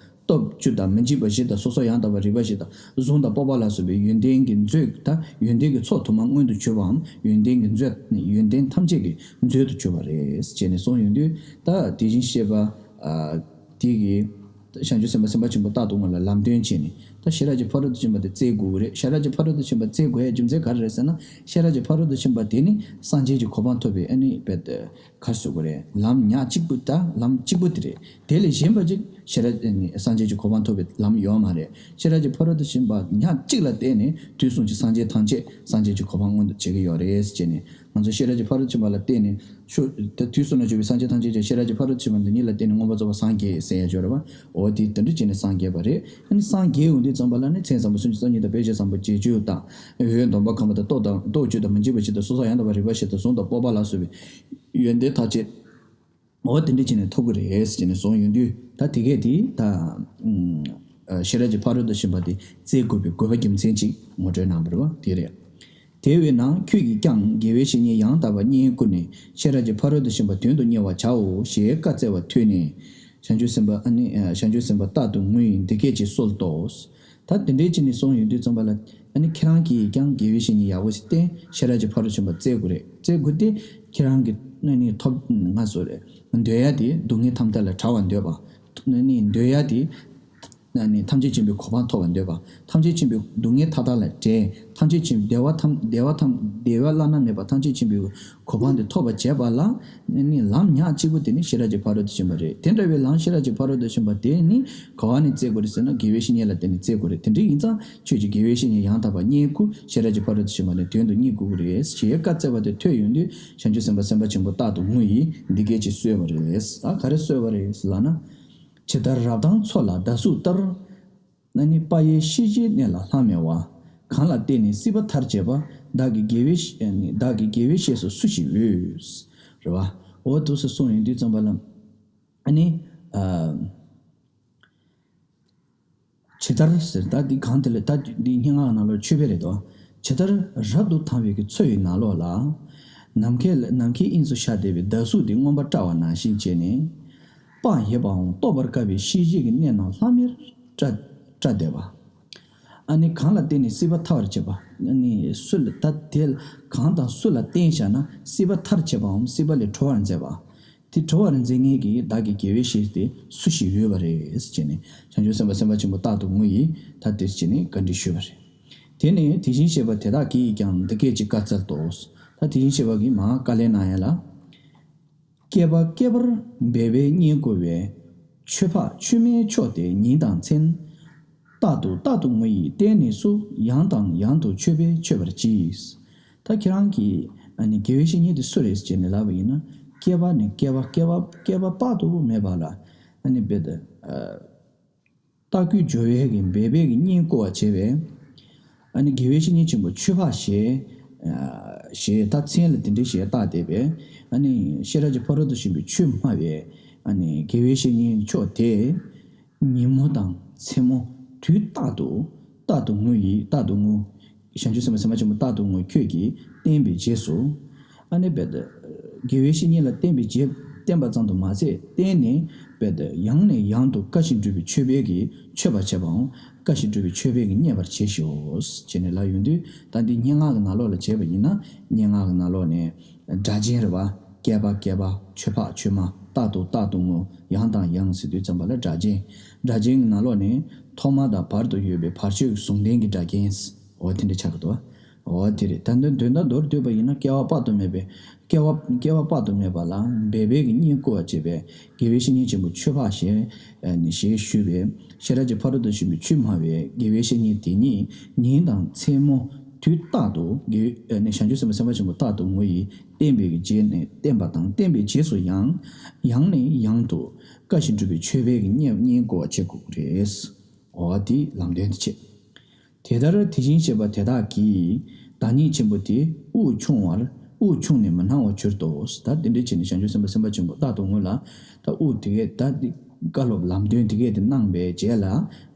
སྟོབས་བཅུ་དང་མི་འཇིགས་པ་བཞི་དང་སོ་སོར་ཡང་དག་པར་རིག་པ་བཞི་དང་གཟུངས་དང་སྤོབས་པ་ལ་སོགས་པའི་ཡོན་ཏན་གྱི་མཛོད་དང་། ཡོན་ཏན་གྱི་ཚོགས་དུ་མ་མངོན་དུ་གྱུར་པའམ། ཡོན་ཏན་གྱི་མཛོད། ཡོན་ཏན་ཐམས་ཅད་ཀྱི་མཛོད་དུ་གྱུར་པ་རེད་ཅེས་ནས་གསུངས་ཡོང་དུས། ད་དེ་བཞིན་གཤེགས་པ། ཨ། དེ་གི་བྱང་ཆུབ་སེམས་དཔའ་སེམས་དཔའ་ཆེན་པོ་རྟག་ཏུ་ངུ་ལ་ལམ་སྟོན་བྱས་ནས། ད་ཤེས་རབ་ཀྱི་ཕ་རོལ་ཏུ་ཕྱིན་པ་དེ་བཙལ་དགོས་ཀྱི་རེད། ཤེས་རབ་ཀྱི་ཕ་རོལ་ཏུ་ཕྱིན་པ་བཙལ་དགོས་ཡ་རྒྱུ་མཚན་ག་རེ་རེད་ཟེར་ན། ཤེས་རབ་ཀྱི་ཕ་རོལ་ཏུ་ཕྱིན་པ་དེ་ནི་སངས་རྒྱས་ཀྱི་གོ་འཕང་ཐོབ་པའི། ཨ་ནི་རྦད་དེ་ག་རེ་ཟེར་དགོས་རེད། ལམ་ཉག་གཅིག་པུ། ད་ལམ་གཅིག་པུ་དེ་རེད། དེ་ལས་གཞན་པ་ཅིག་ཤེས་རབ། ཨ་ནི་སངས་རྒྱས་ཀྱི་གོ་འཕང་ཐོབ་པའི་ལམ་ཡོད་མ་རེད། ཤེས་རབ་ཀྱི་ཕ་རོལ་ཏུ་ཕྱིན་པ་ཉག་གཅིག་ལ་བརྟེན་ནས་དུས་གསུམ་གྱི་སངས་རྒྱས་ཐམས་ཅད་སངས་རྒྱས་ཀྱི་གོ་འཕང་མངོན་དུ་བྱེད་ཀྱི་ཡོད་རེད་ཅེས་ནས། ང་ཚོ་ཤེས་རབ་ཀྱི་ཕ་རོལ་ཏུ་ཕྱིན་པ་ལ་བརྟེན་ནས། ཤོ། ད་དུས་གསུམ་ན་བཞུགས་པའི་སངས་རྒྱས་ཐམས་ཅད་ཀྱང་ཤེས་རབ་ཀྱི་ཕ་རོལ་ཏུ་ཕྱིན་པ་འདི་ཉིད་ལ་བརྟེན་ནས་མངོན་པར་རྫོགས་པར་སངས་རྒྱས་ཟེར་ཡ་ཅིག་ཡོད་རེད་པ། འོ་དེ་དེ་འདྲ་བྱས་ནས་སངས་རྒྱས་པ་རེད། ཨ་ནི་སངས་རྒྱས་ཡོང་དུས་ཙམ་པ་ལ་ནི་མཚན་བཟང་པོ་སུམ་ཅུ་རྩ་གཉིས་དང་དཔེ་བྱད་བཟང་པོ་བརྒྱད་ཅུ་དང་། འོད་འདོམ་པ་གང་བ་དང་། སྟོབས་དང་སྟོབས་བཅུ་དང་། མི་འཇིགས་པ་བཞི་དང་། སོ་སོར་ཡང་དག་པར་རིག་པ་བཞི་དང་། གཟུངས་དང་སྤོབས་པ་ལ་སོགས་པའི་ཡོན་ཏན་ཐམས་ཅད། འོ་དེ་འདྲ་བྱས་ནས་ཐོབ་ཀྱི་རེད་ཟེར་ནས་གསུངས་ཡོང་དུས། ད་དེ་གས་དེ་ད། ཨུམ། ཨ། ཤེས་རབ་ཀྱི་ཕ་རོལ་ཏུ་ཕྱིན་པ་དེ་བཙལ་དགོས་པའི་དགོས་པ་རྒྱུ་མཚན་ཅིག་ངོ་སྤྲོད་གནང་བ་རེད་པ། དེ་རེད། དེ་བས་ན་ཁྱོད་ཀྱིས་ཀྱང་དགེ་བའི་བཤེས་གཉེན་ཡང་དག་པར་རྙེད་བཀུར་ནས། ཤེས་རབ་ཀྱི་ཕ་རོལ་ཏུ་ཕྱིན་པ་དོན་དུ་གཉེར་བར་བྱའོ་ཞེས་བཀའ་སྩལ་བ་ཐོས་ནས། བྱང་ཆུབ་སེམས་དཔའ། ཨ་ནི། ཨ། བྱང་ཆུབ་སེམས་དཔའ་རྟག་ཏུ་ངུས་ཡིན་འདི་སྐད་ཅེས་གསོལ་ཏོ། ད་དེ་འདྲའི་ཅིག་ནས་གསུངས་ཡོང་དུས་ཙམ་པ་ལ། ཨ་ནི་ཁྱེད་རང་གིས་ཀྱང་དགེ་བའི་བཤེས་གཉེན་ཡག་པོ་ཞིག་བསྟེན། ཤེས་རབ་ཀྱི་ཕ་རོལ་ཏུ་ཕྱིན་པ་བཙལ་དགོས་རེད། བཙལ་དགོས་ཏེ། ཁྱེད་རང་གི་ཨ་ནི་ཐོབ། ང་ཚོ་རེད། འདོད་ཡ་དེ་སྡུག་བསྔལ་ཐམས་ཅད་ལས་བྲལ་བར་འདོད་པ། ཨ་ནི་འདོད་ཡ་དེ། ཨ་ནི་ཐམས་ཅད་མཁྱེན་པའི་གོ་འཕང་ཐོབ་པར་འདོད་པ། ཐམས་ཅད་མཁྱེན་པའི་སྡུག་བསྔལ་མཐའ་དག་ལས་བྲལ། ཐམས་ཅད་མཁྱེན། བདེ་བ་ཐམས། བདེ་བ་ཐམས། བདེ་བ་བླ་ན་མེད་པ་ཐམས་ཅད་མཁྱེན་པའི་གོ་འཕང་དེ་ཐོབ་པར་བྱེད་པ་ལ། ཨ་ནི་ལམ་ཉག་གཅིག་པུ་དེ་ནི་ཤེས་རབ་ཀྱི་ཕ་རོལ་ཏུ་ཕྱིན་པ་རེད། དེ་འདྲ་བའི་ལམ་ཤེས་རབ་ཀྱི་ཕ་རོལ་ཏུ་ཕྱིན་པ་དེ་ནི་ག་བ་ནས་བཙལ་དགོས་རེད་ཟེར་ན། དགེ་བའི་བཤེས་གཉེན་ལ་བརྟེན་ནས་བཙལ་དགོས་རེད། དེ་འདྲ་ཡིན་ཙང་ཁྱོད་ཀྱིས་དགེ་བའི་བཤེས་གཉེན་ཡང་དག་པར་རྙེད་བཀུར། ཤེས་རབ་ཀྱི་ཕ་རོལ་ཏུ་ཕྱིན་པ་ནི་དོན་དུ་གཉེར་དགོས་ཀྱི་རེད་ཞེས་བཀའ་སྩལ་བ་དེ་ཐོས་ཡོང་དུས། བྱང་ཆུབ་སེམས་དཔའ་སེམས་དཔའ་ཆེན་པོ་རྟག་ཏུ་ངུ་ཡིས་འདི་སྐད་ཅེས་གསོལ་བ་རེད། ཨ། ག་རེ་གསོལ་བ་རེད་ལབ་ན། ཇི་ལྟར་རབ་དང་མཚོ་ལ་ཟླ་གཟུགས་ལྟར། ཨ་ནི་དཔག་ཡས་ཤེས་བཞིའི་གནས་ལ་ལྷམ་མེ་བ། གང་ལ་བརྟེན་ནས་སྲིད་པ་མཐར་བྱེད་པ། བདག་གི་དགེ་བའི། ཨ་ནི་བདག་གི་དགེ་བའི་བཤེས་སུ་སུ་ཞིག་འོས། རེད་བ། འོ་འདུག་སེ་གསུངས་ཡོང་དུས་ཙམ་པ་ལ། ཨ་ནི། ཨ། ཇི་ལྟར་ཟེར། ད་འདི་གང་དེ་ལ། ད་འདི་སྙན་ངག་ནང་ལོགས་ཆོས་དཔེ་རེད་དོ། ཇི་ལྟར་རབ་ཏུ་དྭངས་པའི་གི་མཚོ་ཡི་ནང་ལོགས་ལ། ནམ་མཁའི། ནམ་མཁའི་དབྱིངས་སུ་ཤར་བསྡད་པའི་ཟླ་གཟུགས་དེ་མངོན་པར་བཀྲ་བ་ནང་བཞིན་བྱས་ནས། དཔག་ཡས་པའང་རྟོགས་པར་དཀའ་བའི་ཤེས་བཞིན་གྱི་གནས་རྣམས་ལྷམ་མེར་བཀྲ། བཀྲ་བསྡད་པ། ཨ་ནི་གང་ལ་བརྟེན་ནས་སྲིད་པ་མཐར་བྱེད་པ། ཨ་ནི་སུ་ལ། ད་དེ་གང་དང་སུ་ལ་བརྟེན་བཞག་ན་སྲིད་པ་མཐར་བྱེད་པའམ་སྲིད་པ་ལས་གྲོལ་བར་མཛད་པ། དེ་གྲོལ་བར་མཛད་མཁན་གྱི་བདག་གི་དགེ་བའི་བཤེས་དེ་སུ་ཞིག་ཡོད་པ་རེད་ཟེར་ནས། བྱང་ཆུབ་སེམས་དཔའ་སེམས་དཔའ་ཆེན་པོ་རྟག་ཏུ་ངུ་ཡིས་ད་དེ་ཟེར་ནས་བཀའ་འདྲི་ཞུས་པ་རེད། དེ་ནས་དེ་བཞིན་གཤེགས་པ་དེ་དག་གིས་ཀྱང་འདི་སྐད་ཅེས་བཀའ་སྩལ་ཏོ། ད་དེ་བཞིན་གཤེགས་པ་གིས་མར་བཀའ་ལན་གནང་ཡ་ལ། བསྐལ་པ་བསྐལ་པར་འབད་པས་རྙེད་དཀའ་བའི། ཆོས་འཕགས་ཆོས་མིན་མཆོག་དེ་ཉིད་དང་མཚན། རྟག་ཏུ་རྟག་ཏུ་ངུ་ཡིས་བསྟེན་ནས་སུ། ཡང་དང་ཡང་དུ་མཆོད་པས་མཆོད་པར་གྱིས། ད་ཁྱེད་རང་གིས་ཨ་ནི་དགེ་བའི་བཤེས་གཉེན་དེ་སུ་རེད་ཟེར་ནས་ལབ་པ་ཡིན་ན། བསྐལ་པ་ནས་བསྐལ་པ། བསྐལ་པ། བསྐལ་པ་དཔག་ཏུ་མེད་པ་ལ། ཨ་ནི་རྦད་དེ། ཨ། རྟག་གུས་སྦྱོར་བས་ཀྱི་འབད་པས་ཀྱི་རྙེད་དཀའ་བར་བྱས་པས། ཨ་ནི་དགེ་བའི་བཤེས་གཉེན་ཆེན་པོ་ཆོས་འཕགས་ཞེས། ཨ། ཞེས་ད་མཚན་ལ་དེ་འདྲའི་ཞེས་བཏགས་བསྡད་པས། ཨ་ནི་ཤེས་རབ་ཀྱི་ཕ་རོལ་ཏུ་ཕྱིན་པའི་ཆོས་སྨྲ་བའི། ཨ་ནི་དགེ་བའི་བཤེས་གཉེན་མཆོག་དེ། ཉིན་མོ་དང་མཚན་མོ་དུས་རྟག་ཏུ། རྟག་ཏུ་ངུ་ཡིས། རྟག་ཏུ་ངུ། བྱང་ཆུབ་སེམས་དཔའ་སེམས་དཔའ་ཆེན་པོ་རྟག་ཏུ་ངུ་ཁྱོད་ཀྱིས་བསྟེན་པའི་རྗེས་སུ། ཨ་ནི་རྦད་དེ། དགེ་བའི་བཤེས་གཉེན་ལ་བསྟེན་པའི་རྗེས་བསྟེན་པ་ཙམ་དུ་མ་ཟད། བསྟེན་ནས་རྦད་དེ་ཡང་ནས་ཡང་དུ་བཀའ་བཞིན་སྒྲུབ་པའི་མཆོད་པའི་གི་མཆོད་པ་བྱེད་པའང་བཀའ་བཞིན་སྒྲུབ་པའི་མཆོད་པའི་གི་མཉེས་པར་བྱེད་ཤོག་ཅེས་ནས་ལབ་ཡོང་དུས། ད་འདི་སྙན་ངག་གི་ནང་ལོགས་ལ་བྱས་པ་ཡིན་ན། སྙན་ངག་གི་ནང་ལོགས་ནས་སྒྲ་གཅན་རེད་བ། བསྐལ་པ་བསྐལ་པ། ཆོས་འཕགས་ཆོས་མ། རྟག་ཏུ་རྟག་ཏུ་ངུ། ཡང་དང་ཡང་ཟེར་དུས་ཙམ་པ་ལ་སྒྲ་གཅན། སྒྲ་གཅན་གྱི་ནང་ལོགས་ནས་ཐོག་མ་དང་བར་དུ་ཡོད་པའི་བར་ཆད་ཀྱི་ཟུང་ལྡན་གྱི་སྒྲ་གཅན། འོ་དེ་འདྲ་ཆགས་ཀྱི་འདུག་འོ་དེ་རེད། ད་འདོན་འདོན་ད་མདོར་བསྡུས་པ་ཡིན་ན། བསྐལ་པ་དཔག་ཏུ་མེད་པའི། བསྐལ་པ་བསྐལ་པ་དཔག་ཏུ་མེད་པ་ལ་འབད་པའི་གི་བསྙེན་བཀུར་བ་བྱེད་པའི་དགེ་བའི་བཤེས་གཉེན་ཆེན་པོ་ཆོས་འཕགས་ཞེས་ཞེས་ཞུས་པའི་ཤེས་རབ་ཀྱི་ཕ་རོལ་ཏུ་ཕྱིན་པའི་ཆོས་སྨྲ་བའི་དགེ་བའི་བཤེས་གཉེན་དེ་ཉིད་ཉིན་དང་མཚན་མོ་དུས་རྟག་ཏུ་དགེ་བའི་བྱང་ཆུབ་སེམས་དཔའ་སེམས་དཔའ་ཆེན་པོ་རྟག་ཏུ་ངུ་ཡི་བསྟེན་པའི་གི་རྗེས་ནས་བསྟེན་པ་དང་། བསྟེན་པའི་རྗེས་སུ་ཡང་ཡང་ནས་ཡང་དུ་བཀའ་བཞིན་སྒྲུབ་པའི་མཆོད་པའི་གི་བསྙེན་བསྙེན་བཀུར་བ་བྱེད་དགོས་ཀྱི་རེད། འོ་དེ་ལམ་སྟོན་དེ་བྱེད། དེ་ལྟར་དེ་བཞིན་གཤེགས་པ་དེ་དག་གིས་བདག་ཉིད་ཆེན་པོ་དེ་དབུགས་ཕྱུང་བར་དབུགས་ཕྱུང་ནས་མི་སྣང་བར་གྱུར་ཏོ། ད་དེ་འདྲ་བྱས་ནས་བྱང་ཆུབ་སེམས་དཔའ་སེམས་དཔའ་ཆེན་པོ་རྟག་ཏུ་ངུ་ལ། ད་དབུགས་དེ་གས་ད་འདི་བཀའ་སློབ་ལམ་སྟོན་དེ་གས་དེ་གནང་བའི་རྗེས་ལ་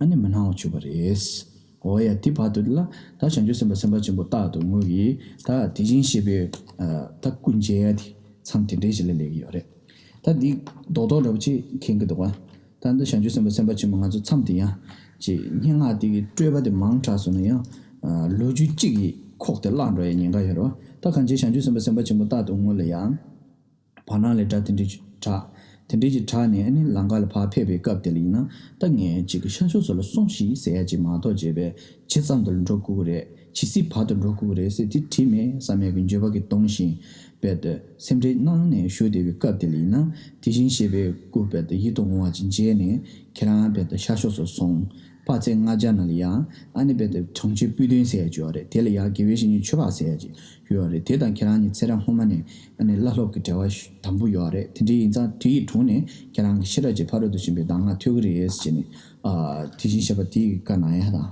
ཨ་ནི་མི་སྣང་བར་གྱུར་པ་རེད། འོ་ཡ། དེ་བར་དུ་ལ་ད་བྱང་ཆུབ་སེམས་དཔའ་སེམས་དཔའ་ཆེན་པོ་རྟག་ཏུ་ངུ་ཡི་ད་དེ་བཞིན་གཤེགས་པའི་ད་སྐུ་མཇལ་ཡ་དེ་མཚམས་དེ་འདྲའི་ཞིག་ལ་སླེབས་ཀྱི་ཡོད་རེད། ད་འདི་རྡོག་རྡོག་འདྲ་པོ་ཅིག་མཁྱེན་གྱི་འདུག་ག་ད་འདི་བྱང་ཆུབ་སེམས་དཔའ་སེམས་དཔའ་ཆེན་པོ་ང་ཚོ་མཚམས་དེ་ཡང་ཅིག་སྙན་ངག་དེ་གི་སྤྲོས་པ་དེ་མང་དྲགས་སོང་ན་ཡང་། ལོ་རྒྱུས་གཅིག་གིས་ཁོག་དེ་བརླག་འགྲོ་ཡའི་ཉེན་ཁ་ཡོད་རེད་བ། ད་གང་ཅི་བྱང་ཆུབ་སེམས་དཔའ་སེམས་དཔའ་ཆེན་པོ་རྟག་ཏུ་ངུ་ལ་ཡང་། བར་སྣང་ལས་སྒྲ་དེ་འདྲ་ཅིག་གྲགས། དེ་འདྲ་ཅིག་གྲགས་ནས་ཨ་ནི་ལམ་ཁ་ལ་ཕར་ཕེབས་པའི་སྐབས་དེ་ལ་ཡིན་ན། ད་ངས་ཅིག་གི་ཤར་ཕྱོགས་སུ་ལ་སོང་ཞིག་ཟེར་ཡ་ཅིག་མ་གཏོགས་བྱས་པའི་ཇི་ཙམ་དུ་ལ་འགྲོ་དགོས་ཀྱི་རེད། ཇི་སྲིད་བར་དུ་འགྲོ་དགོས་ཀྱི་རེད་ཟེར་དེ་དྲིས་མེད་བསམ་ཡས་ཀྱི་འགྱོད་པ་གིས་གདུངས་ཤིང་རྦད་དེ་སེམས་ཁྲལ་གནང་ནས་བཞུགས་བསྡད་པའི་སྐབས་དེ་ལ་ཡིན་ན། དེ་བཞིན་གཤེགས་པའི་སྐུ་རྦད་དེ་ཡིད་དུ་འོང་བ་ཅིག་མཇལ་ནས་ཁྱེད་རང་རྦད་དེ་ཤར་ཕྱོགས་སུ་སོང་། དཔག་ཚད་ལྔ་བརྒྱ་ནང་ལ་ཡང་ཨ་ནི་རྦད་དེ་གྲོང་ཁྱེར་སྤུ་སྟོན་ཟེར་ཡ་ཅིག་ཡོད་རེད། དེ་ལ་ཡང་དགེ་བའི་བཤེས་གཉེན་ཆོས་འཕགས་ཟེར་ཡ་ཅིག་ཡོད་རེད། དེ་དང་ཁྱེད་རང་གཉིས་ཚེ་རབས་སྔོན་མ་ནས་ཨ་ནི་བླ་སློབ་ཀྱི་འབྲེལ་བ་དམ་པོ་ཡོད་རེད། དེ་འདྲ་ཡིན་ཙང་དེ་ཡི་དྲུང་ནས་ཁྱེད་རང་གི་ཤེས་རབ་ཀྱི་ཕ་རོལ་ཏུ་ཕྱིན་པའི་གདམས་ངག་ཐོས་ཀྱི་རེད་ཟེར་ནས། ཨ་དེ་བཞིན་གཤེགས་པ་དེ་ཡི་བཀའ་གནང་ཡ་དང་།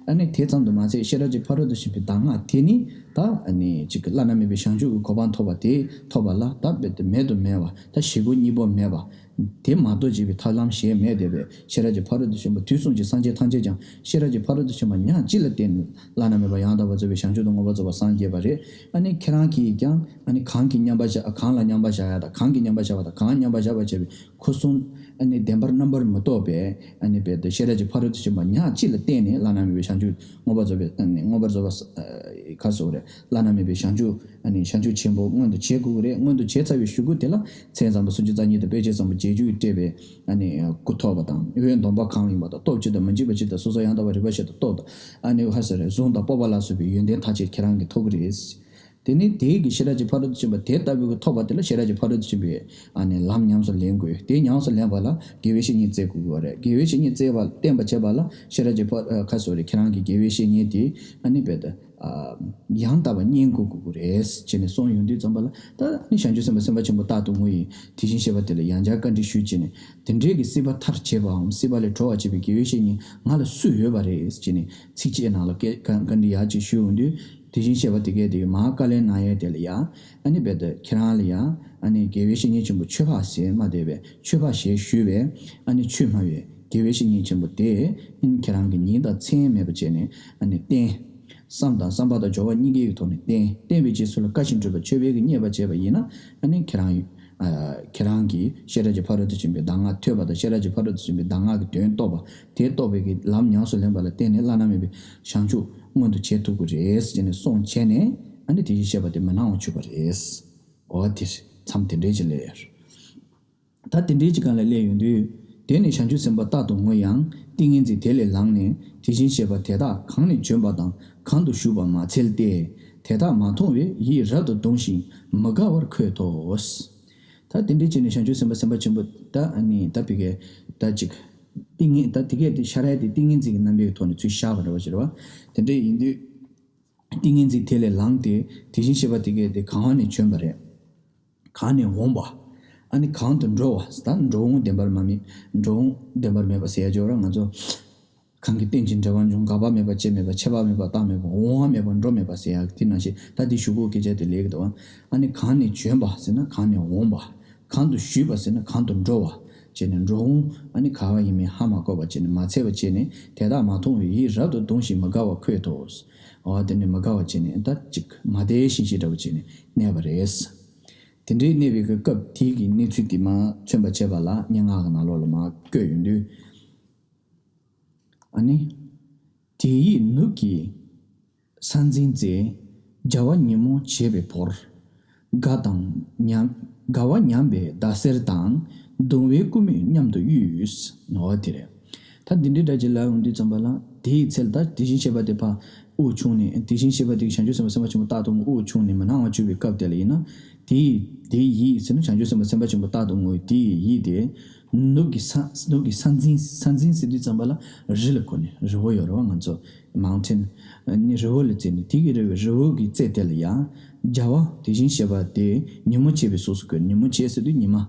ཨ་ནི་དེ་ཙམ་དུ་མ་ཟད། ཤེས་རབ་ཀྱི་ཕ་རོལ་ཏུ་ཕྱིན་པའི་གདམས་ངག་དེ་ནི་ད་ཨ་ནི་གཅིག་གི་བླ་ན་མེད་པའི་བྱང་ཆུབ་ཀྱི་གོ་འཕང་ཐོབ་པ་དེ་ཐོབ་པ་ལ་ད་རྦད་དེ་མེད་དུ་མེད་པ། ད་བཞེད་དགུ་གཉིས་པོ་མེད་པ། དེ་མ་གཏོགས་བྱེད་པའི་ཐབས་ལམ་གཞན་མེད་དེ་བས། ཤེས་རབ་ཀྱི་ཕ་རོལ་ཏུ་ཕྱིན་པ་དུས་གསུམ་གྱི་སངས་རྒྱས་ཐམས་ཅད་ཀྱང་ཤེས་རབ་ཀྱི་ཕ་རོལ་ཏུ་ཕྱིན་པ་ཉག་གཅིག་ལ་བརྟེན་ནས་བླ་ན་མེད་པ་ཡང་དག་པར་རྫོགས་པའི་བྱང་ཆུབ་ཏུ་མངོན་པར་རྫོགས་པར་སངས་རྒྱས་པ་རེད། ཨ་ནི་ཁྱེད་རང་གིས་ཀྱང་ཨ་ནི་གང་གི་མཉམ་པར་བཞག་གང་ལ་མཉམ་པར་བཞག་ཡ་དང་། གང་གི་མཉམ་པར་བཞག་པ་དང་། གང་མཉམ་པར་བཞག་པར་བྱ་བའི་ཁུ་སིམ། ཨ་ནི་བདེན་པར་རྣམ་པར་མི་རྟོག་པའི་ཨ་ནི་རྦད་དེ་ཤེས་རབ་ཀྱི་ཕ་རོལ་ཏུ་ཕྱིན་པ་ཉག་གཅིག་ལ་བརྟེན་ནས་བླ་ན་མེད་པའི་བྱང་ཆུབ་མངོན་པར་རྫོགས་པའི་ཨ་ནི་མངོན་པར་རྫོགས་པ་ས་ཨ་ག་སོགས་རེད། བླ་ན་མེད་པའི་བྱང་ཆུབ་ཨ་ནི་བྱང་ཆུབ་ཆེན་པོ་མངོན་དུ་བྱེད་དགོས་ཀྱི་རེད། མངོན་དུ་བྱས་ཚར་བའི་གཞུག་གུ་དེ་ལ་མཚན་བཟང་པོ་སུམ་ཅུ་རྩ་གཉིས་དང་དཔེ་བྱད་བཟང་པོ་བརྒྱད་ཅུ་ཡིས་སྤྲས་པའི་ཨ་ནི་སྐུ་ཐོབ་པ་དང་། འོད་འདོམ་པ་གང་ཡིན་པ་དང་། སྟོབས་བཅུ་དང་མི་འཇིགས་པ་བཅུ་དང་། སོ་སོར་ཡང་དག་པར་རིག་པ་བཞི་དང་སྟོབས་དང་། ཨ་ནི་ཧ་ས་རེ་གཟུངས་དང་སྤོབས་པ་ལ་སོགས་པའི་ཡོན་ཏན་མཐར་ཕྱིན་ཁྱེད་རང་གིས་ཐོབ་ཀྱི་རེད། དེ་ནི་དེའི་གི་ཤེས་རབ་ཀྱི་ཕ་རོལ་ཏུ་ཕྱིན་པ་དེ་ལྟ་བུའི་གི་ཐོབ་པ་དེ་ལ་ཤེས་རབ་ཀྱི་ཕ་རོལ་ཏུ་ཕྱིན་པའི་ཨ་ནི་ལམ་ཉམས་སུ་ལེན་དགོས། དེ་ཉམས་སུ་ལེན་པ་ལ་དགེ་བའི་བཤེས་གཉེན་བཙལ་དགོས་ཀྱི་རེད། དགེ་བའི་བཤེས་གཉེན་བཙལ་བ་བསྟེན་པ་བྱེད་པ་ལ་ཤེས་རབ་ཀྱི་ཕ་ཨ་ཁ་སོ་རེ་ཁྱེད་རང་གི་དགེ་བའི་བཤེས་གཉེན་དེ་ཨ་ནི་རྦད་དེ་ཨ་ཡང་དག་པར་བསྙེན་བཀུར་དགོས་ཀྱི་རེད་ཅེས་ནས་གསུངས་ཡོང་དུས་ཙམ་པ་ལ། ད་ཨ་ནི་བྱང་ཆུབ་སེམས་དཔའ་སེམས་དཔའ་ཆེན་པོ་རྟག་ཏུ་ངུ་ཡི་དེ་བཞིན་གཤེགས་པ་དེ་ལ་ཡང་བསྐྱར་བཀའ་འདྲི་ཞུས་བྱས་ནས། དེ་འདྲའི་གི་སྲིད་པ་མཐར་བྱེད་པའམ་སྲིད་པ་ལས་གྲོལ་བར་བྱེད་པའི་དགེ་བའི་བཤེས་གཉེན་ང་ལ་སུ་ཡོད་པ་རེད་ཅེས་ནས་ཚིགས་བཅད་ནང་ལ་བཀའ་བཀའ་འདྲི་ཡག་ཅིག་ཞུས་ཡོང་དུས། དེ་བཞིན་གཤེགས་པ་དེ་གས་དེ་མར་བཀའ་ལན་གནང་ཡས་དེ་ལ་ཡ། ཨ་ནི་རྦད་དེ་ཁྱེད་རང་ལ་ཡ། ཨ་ནི་དགེ་བའི་བཤེས་གཉེན་ཆེན་པོ་ཆོས་འཕགས་ཟེར་སྨྲ་བསྡད་པའི་ཆོས་འཕགས་ཞེས་ཞུས་པའི་ཨ་ནི་ཆོས་སྨྲ་བའི་དགེ་བའི་བཤེས་གཉེན་ཆེན་པོ་དེ་ཨ་ནི་ཁྱེད་རང་གི་མིང་དང་མཚན་མེད་པ་བྱས་ནས་ཨ་ནི་བསྟེན། བསམ་དང་བསམ་པ་དང་སྦྱོར་བ་གཉིས་ཀའི་ཐོག་ནས་བསྟེན། བསྟེན་པའི་རྗེས་སུ་ལ་བཀའ་བཞིན་སྒྲུབ་པ་མཆོད་པའི་གི་མཉེས་པ་བྱས་པ་ཡིན་ན། ཨ་ནི་ཁྱེད་རང་ཨ་ཁྱེད་རང་གིས་ཤེས་རབ་ཀྱི་ཕ་རོལ་ཏུ་ཕྱིན་པའི་གདམས་ངག་ཐོས་པ་དང་། ཤེས་རབ་ཀྱི་ཕ་རོལ་ཏུ་ཕྱིན་པའི་གདམས་ངག་གི་དོན་རྟོགས་པ། དེ་རྟོགས་པའི་གི་ལམ་ཉམས་སུ་ལེན་པ་ལ་བརྟེན་ནས་བླ་ན་མེད་པའི་བྱང་ཆུབ་མངོན་དུ་བྱེད་ཐུབ་ཀྱི་རེད་ཅེས་ནས་གསུངས་བྱས་ནས། ཨ་ནི་དེ་བཞིན་གཤེགས་པ་དེ་མི་སྣང་བར་གྱུར་པ་རེད། འོ་དེ་མཚམས་དེ་འདྲའི་ཅིག་ལ་ཡར། ད་དེ་འདྲའི་ཅིག་སྒང་ལ་སླེབས་ཡོང་དུས། དེ་ནས་བྱང་ཆུབ་སེམས་དཔའ་རྟག་ཏུ་ངུ་ཡང་ཏིང་ངེ་འཛིན་དེ་ལས་ལངས་ནས། དེ་བཞིན་གཤེགས་པ་དེ་དག་གང་ནས་བྱོན་པ་དང་གང་དུ་བཞུགས་པ་མ་འཚལ་ཏེ། དེ་དག་མ་མཐོང་བས་ཡིད་རབ་ཏུ་གདུང་ཞིང་མི་དགའ་བར་འཁོད་དོ། ད་དེ་འདྲའི་ཅིག་ནས་བྱང་ཆུབ་སེམས་དཔའ་སེམས་དཔའ་ཆེན་པོ་ད་ཨ་ནི་ད་ཕི་གའི་ད་ཅིག་ཏིང་ངེ་ད་དེ་གས་དེ་ཤར་ཡ་དེ་ཏིང་ངེ་འཛིན་གྱི་རྣམ་པའི་ཐོག་ནས་ཚུར་ཤར་བ་འདྲ་བ་ཞིག་རེད་བ། དེ་འདྲ་ཡིན་དུས། ཏིང་ངེ་འཛིན་དེ་ལས་ལངས་ཏེ་དེ་བཞིན་གཤེགས་པ་དེ་གས་དེ་གང་ནས་བྱོན་པ་རེད། གང་ནས་འོངས་པ། ཨ་ནི་གང་དུ་འགྲོ་བ། ད་འགྲོ་འོང་བདེན་པར་མ་མེད། འགྲོ་འོང་བདེན་པར་མེད་པ་ཟེར་ཡ་ཅིག་ཡོད་ར། ང་ཚོ་གང་གི་རྟེན་ཅིང་འབྲེལ་བར་འབྱུང་། འགག་པ་མེད་པ་སྐྱེ་མེད་པ། ཆད་པ་མེད་པ་རྟག་མེད་པ། འོང་བ་མེད་པ་འགྲོ་མེད་པ་ཟེར་ཡ་དེ་ནང་བཞིན། ད་དེ་གཞུག་གུ་སྐད་ཆ་དེ་སླེབས་ཀྱི་འདུག་ཨ་ནི་གང་ནས་བྱོན་པ་ཟེར་ན་གང་ནས་འོངས་པ། གང་དུ་བཞུད་པ་ཟེར་ན་གང་དུ་འགྲོ་བ། བྱས་ནས་འགྲོ་འོང་ཨ་ནི་ག་བ་ཡིན་མིན་ཧ་མ་གོ་བ་བྱས་ནས་མ་འཚལ་བ་བྱས་ནས། དེ་དག་མ་མཐོང་བས་ཡིད་རབ་ཏུ་གདུང་ཞིང་མི་དགའ་བར་འཁོད་དོ། འོ་དེ་ནི་མི་དགའ་བ་བྱས་ནས་ད་ཅིག་མ་བདེ་ཞིང་ཞེ་འདྲ་བ་བྱས་ནས་གནས་པ་རེད། དེ་འདྲའི་གནས་པའི་གི་སྐབས་དེའི་གི་གནས་ཚུལ་དེ་མར་མཚོན་པར་བྱེད་པ་ལ་སྙན་ངག་གི་ནང་ལོགས་ལ་མར་བཀོད་ཡོང་དུས། ཨ་ནི། དེ་ཡིས་ནུབ་ཀྱི་ས་འཛིན་རྩེ། བྱ་བ་ཉིན་མོ་བྱེད་པའི་བོར། དགའ་དང་ཉམས། དགའ་བ་ཉམས་པའི་ཟླ་ཟེར་དང་། གདུང་བའི་ཀུ་མུད་མཉམ་དུ་གཡུས། ནོ་དེ་རེད། ད་འདི་འདྲའི་སྒྲ་ཅིག་ལབ་ཡོང་དུས་ཙམ་པ་ལ་དེའི་ཚེ་ལ་ད་དེ་བཞིན་གཤེགས་པ་དེ་ཕར་དབུགས་ཕྱུང་ནས། དེ་བཞིན་གཤེགས་པ་དེ་གིས་བྱང་ཆུབ་སེམས་དཔའ་སེམས་དཔའ་ཆེན་པོ་རྟག་ཏུ་ངུ་དབུགས་ཕྱུང་ནས་མར་ལངས་པར་གྱུར་པའི་སྐབས་དེ་ལ་ཡིན་ན། དེའི་དེའི་ཡིད་ཟེར་ན་བྱང་ཆུབ་སེམས་དཔའ་སེམས་དཔའ་ཆེན་པོ་རྟག་ཏུ་ངུ་བའི་དེའི་ཡིད་དེ། ནུབ་ཀྱི་ས་ནུབ་ཀྱི་ས་འཛིན། ས་འཛིན་ཟེར་དུས་ཙམ་པ་ལ་རི་ལ་གོ་ནས། རི་བོ་ཡོད་རེད་བ། ང་ཚོ་མའུན་ཊེན། ནི་རི་བོ་ལ་བརྩིས་ནས། དེ་གི་རི་བོ་རི་བོ་གི་རྩེ་དེ་ལ་ཡང་། བྱ་བ་དེ་བཞིན་གཤེགས་པ་དེ་ཉིན་མོ་བྱེད་པའི་གཟུགས་སུ་བཀོད། ཉིན་མོ་བྱེད་ཟེར་དུས་ཉི་མ།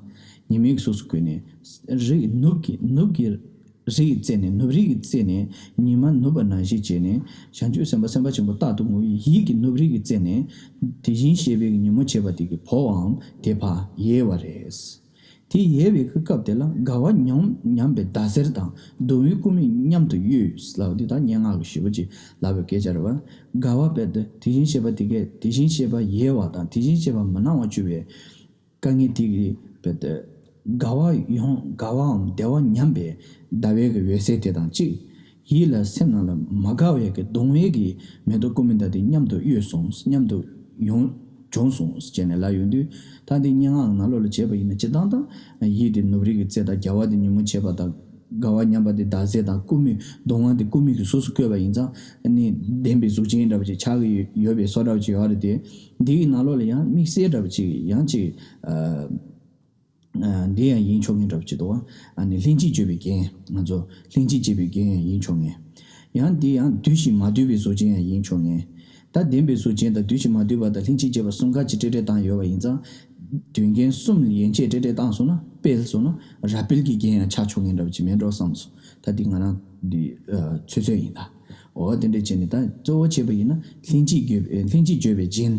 ཉི་མའི་གཟུགས་སུ་བཀོད་ནས། རི་ནུབ་ཀྱི་ནུབ་ཀྱི་རི་ཡི་རྩེ་ནས། ནུབ་རི་གི་རྩེ་ནས་ཉི་མ་ནུབ་པ་ནང་བཞིན་བྱས་ནས། བྱང་ཆུབ་སེམས་དཔའ་སེམས་དཔའ་ཆེན་པོ་རྟག་ཏུ་ངུ་བའི་ཡིད་ཀྱི་ནུབ་རི་གི་རྩེ་ནས། དེ་བཞིན་གཤེགས་པའི་ཉིན་མོ་བྱེད་པ་དེ་གི་བོའམ་དེ་ཕར་ཡལ་བ་རེད། དེ་ཡལ་བའི་སྐབས་དེ་ལ་དགའ་བ་ཉམས་ཉམས་པའི་ཟླ་ཟེར་དང་། གདུང་བའི་ཀུ་མུད་མཉམ་དུ་གཡུས་ལབ་པ་འདི་ད་སྙན་ངག་གི་ཞེ་པོ་ཅིག་ལབ་པའི་སྐད་ཆ་རེད་བ། དགའ་བ་བས་དེ་དེ་བཞིན་གཤེགས་པ་དེ་གས་དེ་བཞིན་གཤེགས་པ་ཡལ་བ་དང་། དེ་བཞིན་གཤེགས་པ་མ་སྣང་བར་གྱུར་པའི་དཀའ་ངལ་དེ་གི་བས་དེ་དགའ་བ་ཡོང་དགའ་བའམ་བདེ་བ་ཉམས་པའི་ཟླ་བའི་གི་འོད་ཟེར་དེ་དང་གཅིག། ཡིད་ལ་སེམས་ནང་ལ་མ་དགའ་བའི་གི་གདུང་བའི་གི་མེ་ཏོག་ཀུ་མུད་དེ་མཉམ་དུ་གཡོས་སོང་། མཉམ་དུ་ཡོང་བྱུང་སོང་ཟེར་ནས་ལབ་ཡོང་དུས། ད་འདི་སྙན་ངག་གི་ནང་ལོགས་ལ་བྱས་པ་ཡིན་ན། སྤྱིར་བཏང་ད་ཡིད་དེ་ནུབ་རི་གི་རྩེ་དང་། བྱ་བ་དེ་ཉིན་མོ་བྱེད་པ་དང་། དགའ་བ་ཉམས་པ་དེ་ཟླ་ཟེར་དང་། ཀུ་མུད་གདུང་བ་དེ་ཀུ་མུད་ཀྱི་གཟུགས་སུ་བཀོད་པ་ཡིན་ཙང་། ནི་ལྡན་པའི་གཟུགས་ཅན་འདྲ་པོ་ཅིག་ཆགས་ཀྱི་ཡོད་པའི་བཟོ་འདྲ་པོ་ཅིག་ཡོད་རེད་དེ། འདི་ཡི་ནང་ལོགས་ལ་ཡང་དམིགས་བསལ་འདྲ་པོ་ཅིག་ཡང་ཅིག་ཨ། ཨ། འདི་ཡང་ཡིན་ཆོག་མཁན་འདྲ་པོ་ཅིག་འདུག་བ། ཨ་ནི་ལྷན་ཅིག་སྤྱོད་པའི་རྒྱན། ང་ཚོ་ལྷན་ཅིག་སྤྱོད་པའི་རྒྱན་ཡང་ཡིན་ཆོག་མཁན། ཡང་འདི་ཡང་འདུས་ཤིང་མ་འདུས་པའི་གཟུགས་ཅན་ཡང་ཡིན་ཆོག་མཁན། ད་ལྡན་པའི་གཟུགས་ཅན་དང་འདུས་ཤིང་མ་འདུས་པ་དང་ལྷན་ཅིག་སྤྱོད་པ་གསུམ་ཀ་ཅིག་སྤྲོས་བྲལ་བཏང་ཡོད་པ་ཡིན་ཙང་། དོན་རྒྱན་གསུམ་ལ་ཡན་ཆད་སྤྲོས་བྲལ་བཏང་སོང་ན། སྤེལ་སོང་ན་རབ་སྤེལ་གྱི་རྒྱན་ཡང་ཆགས་ཆོག་མཁན་འདྲ་པོ་ཅིག་མེད་འགྲོ་བསམ་སོང་། ད་འདི་ང་རང་འདི་ཨ་ཚོད་ཚོད་ཡིན་ད། འོ་དེ་འདྲ་བྱས་ནས་ད་གཙོ་བོ་བྱས་པ་ཡིན་ན་ལྷན་ཅིག་བརྗོད་ལྷན་ཅིག་བརྗོད་པའི་རྒྱན།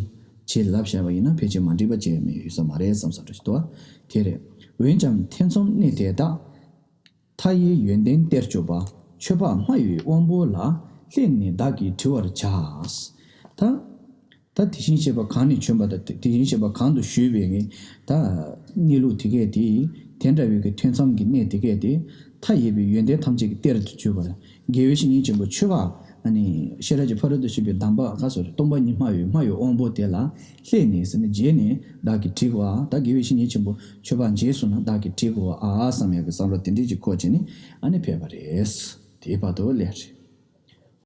ཅེས་ལབ་བཞག་པ་ཡིན་ན་ཕལ་ཆེར་མ་འགྲིག་པ་ཅིག་མེད་ཡོད་ས་མ་རེད་བསམ་ས་འདྲ་ཞིག་འདུག་བ། དེ་རེད། འོན་ཀྱང་ཐེ་ཚོམ་གནས་དེ་དག་མཐའ་ཡས་ཡོན་ཏན་གཏེར་གྱུར་པ། ཆོས་འཕགས་སྨྲ་བའི་དབང་པོ་ལ། སླད་ནི་བདག་གིས་དྲི་བར་བྱ། ད། ད་དེ་བཞིན་གཤེགས་པ་གང་ནས་བྱོན་པ་དང་། དེ་བཞིན་གཤེགས་པ་གང་དུ་བཞུད་པའི་ད་གནས་ལུགས་དེ་གས་དེ། དེ་འདྲ་བའི་གི་ཐེ་ཚོམ་གྱི་གནས་དེ་གས་དེ། མཐའ་ཡས་པའི་ཡོན་ཏན་ཐམས་ཅད་ཀྱི་གཏེར་དུ་གྱུར་པ། དགེ་བའི་བཤེས་གཉེན་ཆེན་པོ་ཆོས་འཕགས། ཨ་ནི་ཤེས་རབ་ཀྱི་ཕ་རོལ་ཏུ་ཕྱིན་པའི་གདམས་པ་ག་སོ་རེད། སྟོང་པ་ཉིད་སྨྲ་བའི་སྨྲ་བའི་དབང་པོ་དེ་ལ། སླད་ནི་ཟེར་ནས་རྗེས་ནས་བདག་གིས་དྲི་དགོས་ཨ། ད་དགེ་བའི་བཤེས་གཉེན་ཆེན་པོ་ཆོས་འཕགས་མཇལ་སོང་ན་བདག་གིས་དྲི་དགོས་ཨ་བསམ་ཡག་གི་བསམ་བློ་དེ་འདྲས་ཅིག་འཁོར་བྱས་ནས་ཨ་ནི་ཕེབས་པ་རེད། དེའི་བར་དུ་ལས་རེད།